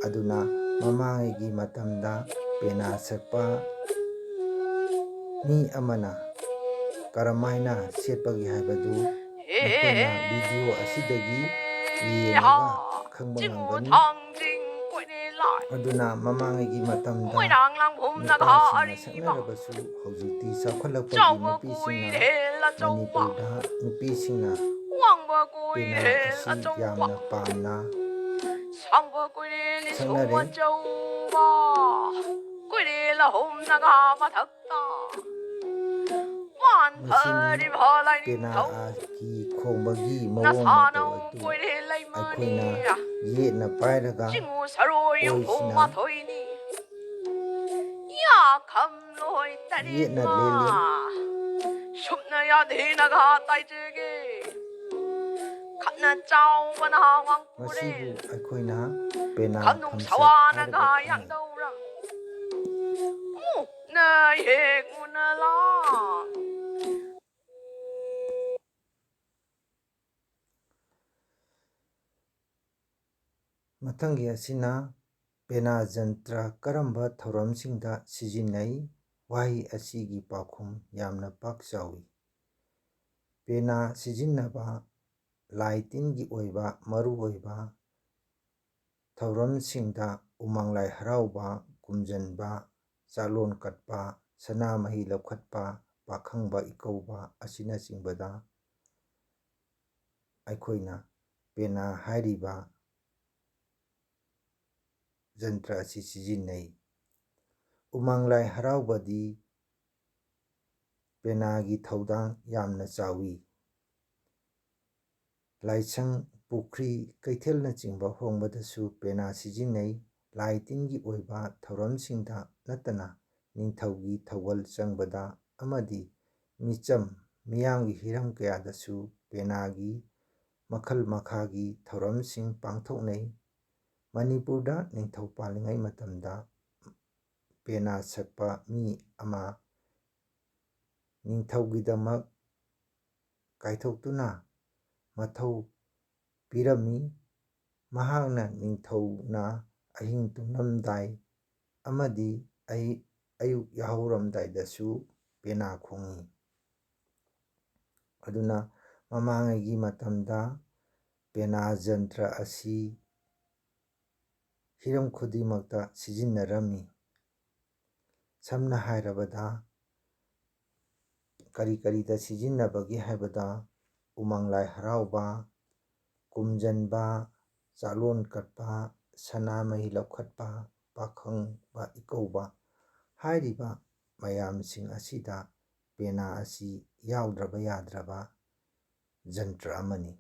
ꯑꯗꯨꯅ ꯃꯃꯥꯡꯉꯩꯒꯤ ꯃꯇꯝꯗ ꯄꯦꯅꯥ ꯁꯛꯄ ꯃꯤ ꯑꯃꯅ ꯀꯔꯝꯍꯥꯏꯅ ꯁꯦꯠꯄꯒꯦ ꯍꯥꯏꯕꯗꯨ ꯅꯈꯣꯏꯅ ꯚꯤꯗꯤꯑꯣ ꯑꯁꯤꯗꯒꯤ ꯌꯦꯡꯉꯒ ꯈꯪꯕ ꯉꯝꯒꯅꯤ꯫ ꯑꯗꯨꯅ ꯃꯃꯥꯡꯉꯩꯒꯤ ꯃꯇꯝꯗ ꯅꯨꯄꯥꯁꯤꯡꯅ ꯁꯛꯅꯔꯕꯁꯨ ꯍꯧꯖꯤꯛꯇꯤ ꯆꯥꯎꯈꯠꯂꯛꯄꯒꯤ ꯅꯨꯄꯤꯁꯤꯡꯅ ꯃꯅꯤꯄꯨꯔꯗ ꯅꯨꯄꯤꯁꯤꯡꯅ ꯄꯦꯅꯥ ꯑꯁꯤ ꯌꯥꯝꯅ ꯄꯥꯝꯅ ꯁꯛꯅꯔꯦ꯫ ꯄꯦꯅꯥꯒꯤ ꯈꯣꯡꯕꯒꯤ ꯃꯑꯣꯡ ꯃꯇꯧ ꯑꯗꯨ ꯑꯩꯈꯣꯏꯅ ꯌꯦꯠꯅ ꯄꯥꯏꯔꯒ ꯑꯣꯏꯁꯤꯅ ꯌꯦꯠꯅ ꯂꯦꯜꯂꯤ꯫ ꯃꯁꯤꯕꯨ ꯑꯩꯈꯣꯏꯅ ꯄꯦꯅꯥ ꯈꯝꯁꯦꯠ ꯍꯥꯏꯔꯒ ꯈꯪꯅꯩ꯫ ꯃꯊꯪꯒꯤ ꯑꯁꯤꯅ ꯄꯦꯅꯥ ꯖꯟꯇ꯭ꯔ ꯀꯔꯝꯕ ꯊꯧꯔꯝꯁꯤꯡꯗ ꯁꯤꯖꯤꯟꯅꯩ? ꯋꯥꯍꯩ ꯑꯁꯤꯒꯤ ꯄꯥꯎꯈꯨꯝ ꯌꯥꯝꯅ ꯄꯥꯛ ꯆꯥꯎꯏ꯫ ꯄꯦꯅꯥ ꯁꯤꯖꯤꯟꯅꯕ ꯂꯥꯏ ꯇꯤꯟꯒꯤ ꯑꯣꯏꯕ ꯃꯔꯨꯑꯣꯏꯕ ꯊꯧꯔꯝꯁꯤꯡꯗ ꯎꯃꯪ ꯂꯥꯏ ꯍꯔꯥꯎꯕ, ꯀꯨꯝꯖꯟꯕ, ꯆꯥꯛꯂꯣꯟ ꯀꯠꯄ, ꯁꯅꯥꯃꯍꯤ ꯂꯧꯈꯠꯄ, ꯄꯥꯈꯪꯕ ꯏꯀꯧꯕ ꯑꯁꯤꯅꯆꯤꯡꯕꯗ ꯑꯩꯈꯣꯏꯅ ꯄꯦꯅꯥ ꯍꯥꯏꯔꯤꯕ ꯖꯟꯇ꯭ꯔ ꯑꯁꯤ ꯁꯤꯖꯤꯟꯅꯩ꯫ ꯎꯃꯪ ꯂꯥꯏ ꯍꯔꯥꯎꯕꯗꯤ ꯄꯦꯅꯥꯒꯤ ꯊꯧꯗꯥꯡ ꯌꯥꯝꯅ ꯆꯥꯎꯏ꯫ ꯂꯥꯏꯁꯪ, ꯄꯨꯈ꯭ꯔꯤ, ꯀꯩꯊꯦꯜꯅꯆꯤꯡꯕ ꯍꯣꯡꯕꯗꯁꯨ ꯄꯦꯅꯥ ꯁꯤꯖꯤꯟꯅꯩ꯫ ꯂꯥꯏ ꯇꯤꯟꯒꯤ ꯑꯣꯏꯕ ꯊꯧꯔꯝꯁꯤꯡꯗ ꯅꯠꯇꯅ ꯅꯤꯡꯊꯧꯒꯤ ꯊꯧꯒꯜ ꯆꯪꯕꯗ ꯑꯃꯗꯤ ꯃꯤꯆꯝ ꯃꯤꯌꯥꯝꯒꯤ ꯍꯤꯔꯝ ꯀꯌꯥꯗꯁꯨ ꯄꯦꯅꯥꯒꯤ ꯃꯈꯜ ꯃꯈꯥꯒꯤ ꯊꯧꯔꯝꯁꯤꯡ ꯄꯥꯡꯊꯣꯛꯅꯩ꯫ ꯃꯅꯤꯄꯨꯔꯗ ꯅꯤꯡꯊꯧ ꯄꯥꯜꯂꯤꯉꯩ ꯃꯇꯝꯗ ꯄꯦꯅꯥ ꯁꯛꯄ ꯃꯤ ꯑꯃ ꯅꯤꯡꯊꯧꯒꯤꯗꯃꯛ ꯀꯥꯏꯊꯣꯛꯇꯨꯅ ꯃꯊꯧ ꯄꯤꯔꯝꯃꯤ꯫ ꯃꯍꯥꯛꯅ ꯅꯤꯡꯊꯧꯅ ꯑꯍꯤꯡ ꯇꯨꯝꯂꯝꯗꯥꯏ ꯑꯃꯗꯤ ꯑꯩ-, ꯑꯌꯨꯛ ꯌꯥꯍꯧꯔꯝꯗꯥꯏꯗꯁꯨ ꯄꯦꯅꯥ ꯈꯣꯡꯏ꯫ ꯑꯗꯨꯅ ꯃꯃꯥꯡꯉꯩꯒꯤ ꯃꯇꯝꯗ ꯄꯦꯅꯥ ꯖꯟꯇ꯭ꯔ ꯑꯁꯤ ꯍꯤꯔꯝ ꯈꯨꯗꯤꯡꯃꯛꯇ ꯁꯤꯖꯤꯟꯅꯔꯝꯃꯤ꯫ ꯁꯝꯅ ꯍꯥꯏꯔꯕꯗ, ꯀꯔꯤ ꯀꯔꯤꯗ ꯁꯤꯖꯤꯟꯅꯕꯒꯦ ꯍꯥꯏꯕꯗ, ꯎꯃꯪ ꯂꯥꯏ ꯍꯔꯥꯎꯕ, ꯀꯨꯝꯖꯟꯕ, ꯆꯥꯛꯂꯣꯟ ꯀꯠꯄ, ꯁꯅꯥꯃꯍꯤ ꯂꯧꯈꯠꯄ, ꯄꯥꯈꯪꯕ ꯏꯀꯧꯕ ꯍꯥꯏꯔꯤꯕ ꯃꯌꯥꯝꯁꯤꯡ ꯑꯁꯤꯗ ꯄꯦꯅꯥ ꯑꯁꯤ ꯌꯥꯎꯗ꯭ꯔꯕ ꯌꯥꯗ꯭ꯔꯕ ꯖꯟꯇ꯭ꯔ ꯑꯃꯅꯤ꯫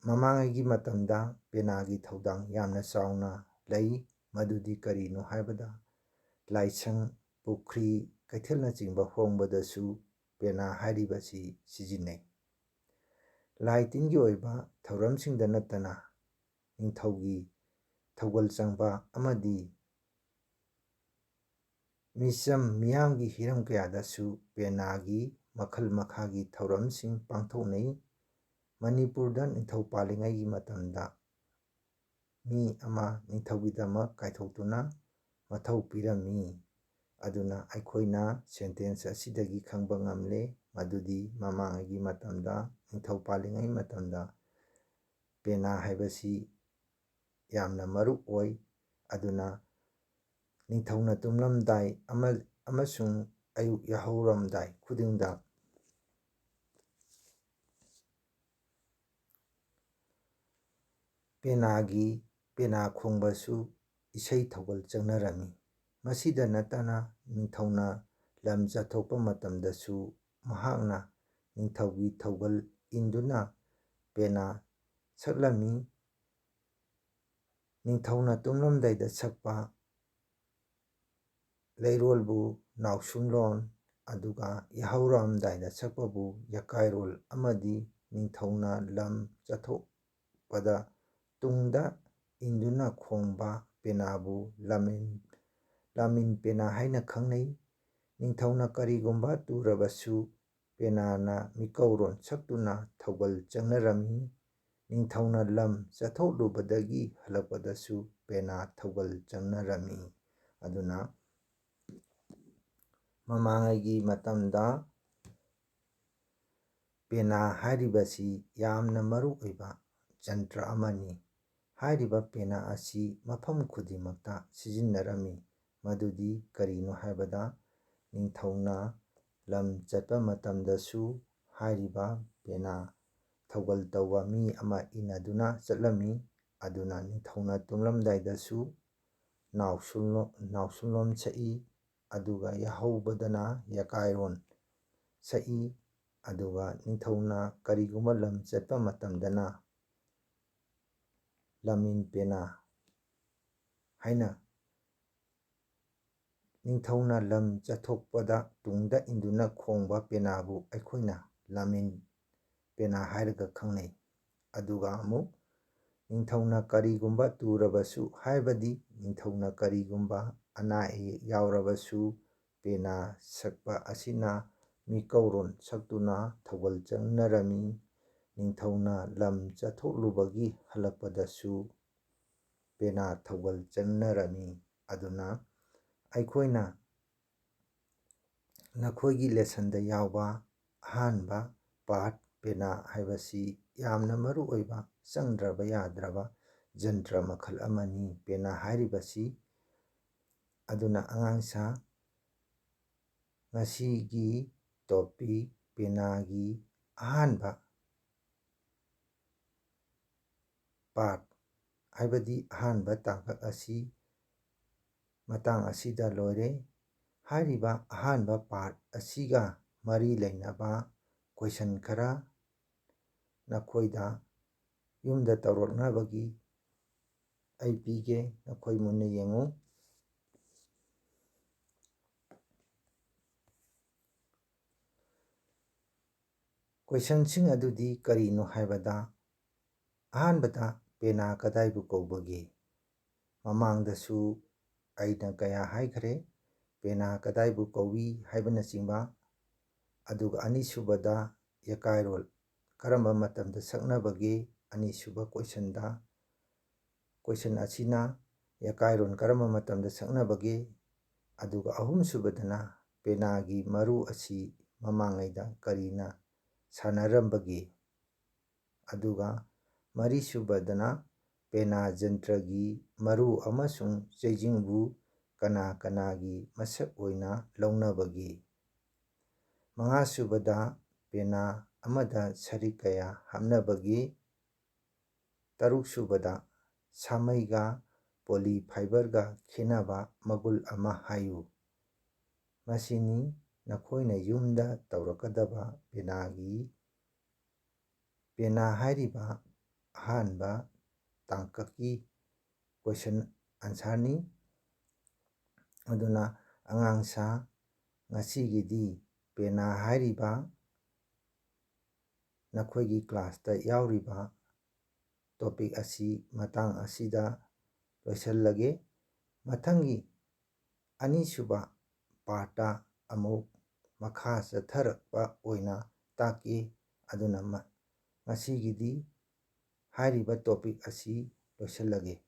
ꯃꯃꯥꯡꯉꯩꯒꯤ ꯃꯇꯝꯗ ꯄꯦꯅꯥꯒꯤ ꯊꯧꯗꯥꯡ ꯌꯥꯝꯅ ꯆꯥꯎꯅ ꯂꯩ꯫ ꯃꯗꯨꯗꯤ ꯀꯔꯤꯅꯣ ꯍꯥꯏꯕꯗ, ꯂꯥꯏꯁꯪ, ꯄꯨꯈ꯭ꯔꯤ, ꯀꯩꯊꯦꯜꯅꯆꯤꯡꯕ ꯍꯣꯡꯕꯗꯁꯨ ꯄꯦꯅꯥ ꯍꯥꯏꯔꯤꯕꯁꯤ ꯁꯤꯖꯤꯟꯅꯩ꯫ ꯂꯥꯏ ꯇꯤꯟꯒꯤ ꯑꯣꯏꯕ ꯊꯧꯔꯝꯁꯤꯡꯗ ꯅꯠꯇꯅ ꯅꯤꯡꯊꯧꯒꯤ ꯊꯧꯒꯜ ꯆꯪꯕ ꯑꯃꯗꯤ ꯃꯤꯆꯝ ꯃꯤꯌꯥꯝꯒꯤ ꯍꯤꯔꯝ ꯀꯌꯥꯗꯁꯨ ꯄꯦꯅꯥꯒꯤ ꯃꯈꯜ ꯃꯈꯥꯒꯤ ꯊꯧꯔꯝꯁꯤꯡ ꯄꯥꯡꯊꯣꯛꯅꯩ꯫ ꯃꯅꯤꯄꯨꯔꯗ ꯅꯤꯡꯊꯧ ꯄꯥꯜꯂꯤꯉꯩꯒꯤ ꯃꯇꯝꯗ ꯃꯤ ꯑꯃ ꯅꯤꯡꯊꯧꯒꯤꯗꯃꯛ ꯀꯥꯏꯊꯣꯛꯇꯨꯅ ꯃꯊꯧ ꯄꯤꯔꯝꯃꯤ꯫ ꯑꯗꯨꯅ ꯑꯩꯈꯣꯏꯅ ꯁꯦꯟꯇꯦꯟꯁ ꯑꯁꯤꯗꯒꯤ ꯈꯪꯕ ꯉꯝꯂꯦ ꯃꯗꯨꯗꯤ ꯃꯃꯥꯡꯉꯩꯒꯤ ꯃꯇꯝꯗ, ꯅꯤꯡꯊꯧ ꯄꯥꯜꯂꯤꯉꯩ ꯃꯇꯝꯗ ꯄꯦꯅꯥ ꯍꯥꯏꯕꯁꯤ ꯌꯥꯝꯅ ꯃꯔꯨ ꯑꯣꯏ꯫ ꯑꯗꯨꯅ ꯅꯤꯡꯊꯧꯅ ꯇꯨꯝꯂꯝꯗꯥꯏ ꯑꯃ-, ꯑꯃꯁꯨꯡ ꯑꯌꯨꯛ ꯌꯥꯍꯧꯔꯝꯗꯥꯏ ꯈꯨꯗꯤꯡꯗ ꯄꯦꯅꯥꯒꯤ, ꯄꯦꯅꯥ ꯈꯣꯡꯕꯁꯨ ꯏꯁꯩ ꯊꯧꯒꯜ ꯆꯪꯅꯔꯝꯃꯤ꯫ ꯃꯁꯤꯗ ꯅꯠꯇꯅ ꯅꯤꯡꯊꯧꯅ ꯂꯝ ꯆꯠꯊꯣꯛꯄ ꯃꯇꯝꯗꯁꯨ ꯃꯍꯥꯛꯅ ꯅꯤꯡꯊꯧꯒꯤ ꯊꯧꯒꯜ ꯏꯟꯗꯨꯅ ꯄꯦꯅꯥ ꯁꯛꯂꯝꯃꯤ꯫ ꯅꯤꯡꯊꯧꯅ ꯇꯨꯝꯂꯝꯗꯥꯏꯗ ꯁꯛꯄ ꯂꯩꯔꯣꯜꯕꯨ ꯅꯥꯎꯁꯨꯝꯂꯣꯟ, ꯑꯗꯨꯒ ꯌꯥꯍꯧꯔꯝꯗꯥꯏꯗ ꯁꯛꯄꯕꯨ ꯌꯀꯥꯏꯔꯣꯜ ꯑꯃꯗꯤ ꯅꯤꯡꯊꯧꯅ ꯂꯝ ꯆꯠꯊꯣꯛꯄꯗ ꯇꯨꯡꯗ ꯏꯟꯗꯨꯅ ꯈꯣꯡꯕ ꯄꯦꯅꯥꯕꯨ ꯂꯥꯃꯦꯟ, ꯂꯥꯃꯤꯟ ꯄꯦꯅꯥ ꯍꯥꯏꯅ ꯈꯪꯅꯩ꯫ ꯅꯤꯡꯊꯧꯅ ꯀꯔꯤꯒꯨꯝꯕ ꯇꯨꯔꯕꯁꯨ ꯄꯦꯅꯥꯅ ꯃꯤꯀꯧꯔꯣꯟ ꯁꯛꯇꯨꯅ ꯊꯧꯒꯜ ꯆꯪꯅꯔꯝꯃꯤ꯫ ꯅꯤꯡꯊꯧꯅ ꯂꯝ ꯆꯠꯊꯣꯛꯂꯨꯕꯗꯒꯤ ꯍꯜꯂꯛꯄꯗꯁꯨ ꯄꯦꯅꯥ ꯊꯧꯒꯜ ꯆꯪꯅꯔꯝꯃꯤ꯫ ꯑꯗꯨꯅ ꯃꯃꯥꯡꯉꯩꯒꯤ ꯃꯇꯝꯗ ꯄꯦꯅꯥ ꯍꯥꯏꯔꯤꯕꯁꯤ ꯌꯥꯝꯅ ꯃꯔꯨ ꯑꯣꯏꯕ ꯖꯟꯇ꯭ꯔ ꯑꯃꯅꯤ꯫ ꯍꯥꯏꯔꯤꯕ ꯄꯦꯅꯥ ꯑꯁꯤ ꯃꯐꯝ ꯈꯨꯗꯤꯡꯃꯛꯇ ꯁꯤꯖꯤꯟꯅꯔꯝꯃꯤ꯫ ꯃꯗꯨꯗꯤ ꯀꯔꯤꯅꯣ ꯍꯥꯏꯕꯗ, ꯅꯤꯡꯊꯧꯅ ꯂꯝ ꯆꯠꯄ ꯃꯇꯝꯗꯁꯨ ꯍꯥꯏꯔꯤꯕ ꯄꯦꯅꯥ ꯊꯧꯒꯜ ꯇꯧꯕ ꯃꯤ ꯑꯃ ꯏꯟꯅꯗꯨꯅ ꯆꯠꯂꯝꯃꯤ꯫ ꯑꯗꯨꯅ ꯅꯤꯡꯊꯧꯅ ꯇꯨꯝꯂꯝꯗꯥꯏꯗꯁꯨ ꯅꯥꯎꯁꯨꯝꯂꯣ-, ꯅꯥꯎꯁꯨꯝꯂꯣꯝ ꯁꯛꯏ, ꯑꯗꯨꯒ ꯌꯥꯍꯧꯕꯗꯅ ꯌꯥꯀꯥꯏꯔꯣꯟ ꯁꯛꯏ, ꯑꯗꯨꯒ ꯅꯤꯡꯊꯧꯅ ꯀꯔꯤꯒꯨꯝꯕ ꯂꯝ ꯆꯠꯄ ꯃꯇꯝꯗꯅ ꯂꯝꯃꯤꯟ ꯄꯦꯅꯥ ꯍꯥꯏꯅ ꯅꯤꯡꯊꯧꯅ ꯂꯝ ꯆꯠꯊꯣꯛꯄꯗ ꯇꯨꯡꯗ ꯏꯟꯗꯨꯅ ꯈꯣꯡꯕ ꯄꯦꯅꯥꯕꯨ ꯑꯩꯈꯣꯏꯅ ꯂꯝꯃꯤꯟ ꯄꯦꯅꯥ ꯍꯥꯏꯔꯒ ꯈꯪꯅꯩ꯫ ꯑꯗꯨꯒ ꯑꯃꯨꯛ ꯅꯤꯡꯊꯧꯅ ꯀꯔꯤꯒꯨꯝꯕ ꯇꯨꯔꯕꯁꯨ, ꯍꯥꯏꯕꯗꯤ ꯅꯤꯡꯊꯧꯅ ꯀꯔꯤꯒꯨꯝꯕ ꯑꯅꯥ ꯑꯌꯦꯛ ꯌꯥꯎꯔꯕꯁꯨ, ꯄꯦꯅꯥ ꯁꯛꯄ ꯑꯁꯤꯅ ꯃꯤꯀꯧꯔꯣꯟ ꯁꯛꯇꯨꯅ ꯊꯧꯒꯜ ꯆꯪꯅꯔꯝꯃꯤ꯫ ꯅꯤꯡꯊꯧꯅ ꯂꯝ ꯆꯠꯊꯣꯛꯂꯨꯕꯒꯤ ꯍꯜꯂꯛꯄꯗꯁꯨ ꯄꯦꯅꯥ ꯊꯧꯒꯜ ꯆꯪꯅꯔꯝꯃꯤ꯫ ꯑꯗꯨꯅ ꯑꯩꯈꯣꯏꯅ ꯅꯈꯣꯏꯒꯤ ꯂꯦꯁꯟꯗ ꯌꯥꯎꯕ ꯑꯍꯥꯟꯕ ꯄꯥꯔꯠ ꯄꯦꯅꯥ ꯍꯥꯏꯕꯁꯤ ꯌꯥꯝꯅ ꯃꯔꯨ ꯑꯣꯏꯕ, ꯆꯪꯗ꯭ꯔꯕ ꯌꯥꯗ꯭ꯔꯕ ꯖꯟꯇ꯭ꯔ ꯃꯈꯜ ꯑꯃꯅꯤ꯫ ꯄꯦꯅꯥ ꯍꯥꯏꯔꯤꯕꯁꯤ ꯑꯗꯨꯅ ꯑꯉꯥꯡꯁꯥ, ꯉꯁꯤꯒꯤ ꯇꯣꯄꯤꯛ ꯄꯦꯅꯥꯒꯤ ꯑꯍꯥꯟꯕ ꯄꯥꯔꯠ, ꯍꯥꯏꯕꯗꯤ ꯑꯍꯥꯟꯕ ꯇꯥꯡꯀꯛ ꯑꯁꯤ ꯃꯇꯥꯡ ꯑꯁꯤꯗ ꯂꯣꯏꯔꯦ꯫ ꯍꯥꯏꯔꯤꯕ ꯑꯍꯥꯟꯕ ꯄꯥꯔꯠ ꯑꯁꯤꯒ ꯃꯔꯤ ꯂꯩꯅꯕ ꯀꯣꯏꯁꯟ ꯈꯔ ꯅꯈꯣꯏꯗ ꯌꯨꯝꯗ ꯇꯧꯔꯛꯅꯕꯒꯤ ꯑꯩ ꯄꯤꯒꯦ, ꯅꯈꯣꯏ ꯃꯨꯟꯅ ꯌꯦꯡꯉꯨ꯫ ꯀꯣꯏꯁꯟꯁꯤꯡ ꯑꯗꯨꯗꯤ ꯀꯔꯤꯅꯣ ꯍꯥꯏꯕꯗ, ꯑꯍꯥꯟꯕꯗ ꯄꯦꯅꯥ ꯀꯗꯥꯏꯕꯨ ꯀꯧꯕꯒꯦ? ꯃꯃꯥꯡꯗꯁꯨ ꯑꯩꯅ ꯀꯌꯥ ꯍꯥꯏꯈ꯭ꯔꯦ, ꯄꯦꯅꯥ ꯀꯗꯥꯏꯕꯨ ꯀꯧꯏ ꯍꯥꯏꯕꯅꯆꯤꯡꯕ꯫ ꯑꯗꯨꯒ ꯑꯅꯤꯁꯨꯕꯗ ꯌꯥꯀꯥꯏꯔꯣꯜ ꯀꯔꯝꯕ ꯃꯇꯝꯗ ꯁꯛꯅꯕꯒꯦ? ꯑꯅꯤꯁꯨꯕ ꯀꯣꯏꯁꯟꯗ, ꯀꯣꯏꯁꯟ ꯑꯁꯤꯅ ꯌꯥꯀꯥꯏꯔꯣꯟ ꯀꯔꯝꯕ ꯃꯇꯝꯗ ꯁꯛꯅꯕꯒꯦ? ꯑꯗꯨꯒ ꯑꯍꯨꯝꯁꯨꯕꯗꯅ ꯄꯦꯅꯥꯒꯤ ꯃꯔꯨ ꯑꯁꯤ ꯃꯃꯥꯡꯉꯩꯗ ꯀꯔꯤꯅ ꯁꯥꯟꯅꯔꯝꯕꯒꯦ? ꯑꯗꯨꯒ ꯃꯔꯤꯁꯨꯕꯗꯅ ꯄꯦꯅꯥ ꯖꯟꯇ꯭ꯔꯒꯤ ꯃꯔꯨ ꯑꯃꯁꯨꯡ ꯆꯩꯖꯤꯡꯕꯨ ꯀꯅꯥ ꯀꯅꯥꯒꯤ ꯃꯁꯛ ꯑꯣꯏꯅ ꯂꯧꯅꯕꯒꯦ? ꯃꯉꯥꯁꯨꯕꯗ ꯄꯦꯅꯥ ꯑꯃꯗ ꯁꯔꯤꯛ ꯀꯌꯥ ꯍꯥꯞꯅꯕꯒꯦ? ꯇꯔꯨꯛꯁꯨꯕꯗ ꯁꯥꯃꯩꯒ ꯄꯣꯂꯤ ꯐꯥꯏꯕꯔꯒ ꯈꯦꯠꯅꯕ ꯃꯒꯨꯜ ꯑꯃ ꯍꯥꯏꯌꯨ꯫ ꯃꯁꯤꯅꯤ ꯅꯈꯣꯏꯅ ꯌꯨꯝꯗ ꯇꯧꯔꯛꯀꯗꯕ ꯄꯦꯅꯥꯒꯤ, ꯄꯦꯅꯥ ꯍꯥꯏꯔꯤꯕ ꯑꯍꯥꯟꯕ ꯇꯥꯡꯀꯛꯀꯤ ꯀꯣꯏꯁꯟ ꯑꯟꯁꯥꯔꯅꯤ꯫ ꯑꯗꯨꯅ ꯑꯉꯥꯡꯁꯥ, ꯉꯁꯤꯒꯤꯗꯤ ꯄꯦꯅꯥ ꯍꯥꯏꯔꯤꯕ ꯅꯈꯣꯏꯒꯤ ꯀ꯭ꯂꯥꯁꯇ ꯌꯥꯎꯔꯤꯕ ꯇꯣꯄꯤꯛ ꯑꯁꯤ ꯃꯇꯥꯡ ꯑꯁꯤꯗ ꯂꯣꯏꯁꯤꯜꯂꯒꯦ꯫ ꯃꯊꯪꯒꯤ ꯑꯅꯤꯁꯨꯕ ꯄꯥꯔꯠꯇ ꯑꯃꯨꯛ ꯃꯈꯥ ꯆꯠꯊꯔꯛꯄ ꯑꯣꯏꯅ ꯇꯥꯛꯀꯦ꯫ ꯑꯗꯨꯅ ꯃ-, ꯉꯁꯤꯒꯤꯗꯤ ꯍꯥꯏꯔꯤꯕ ꯇꯣꯄꯤꯛ ꯑꯁꯤ ꯂꯣꯏꯁꯤꯜꯂꯒꯦ꯫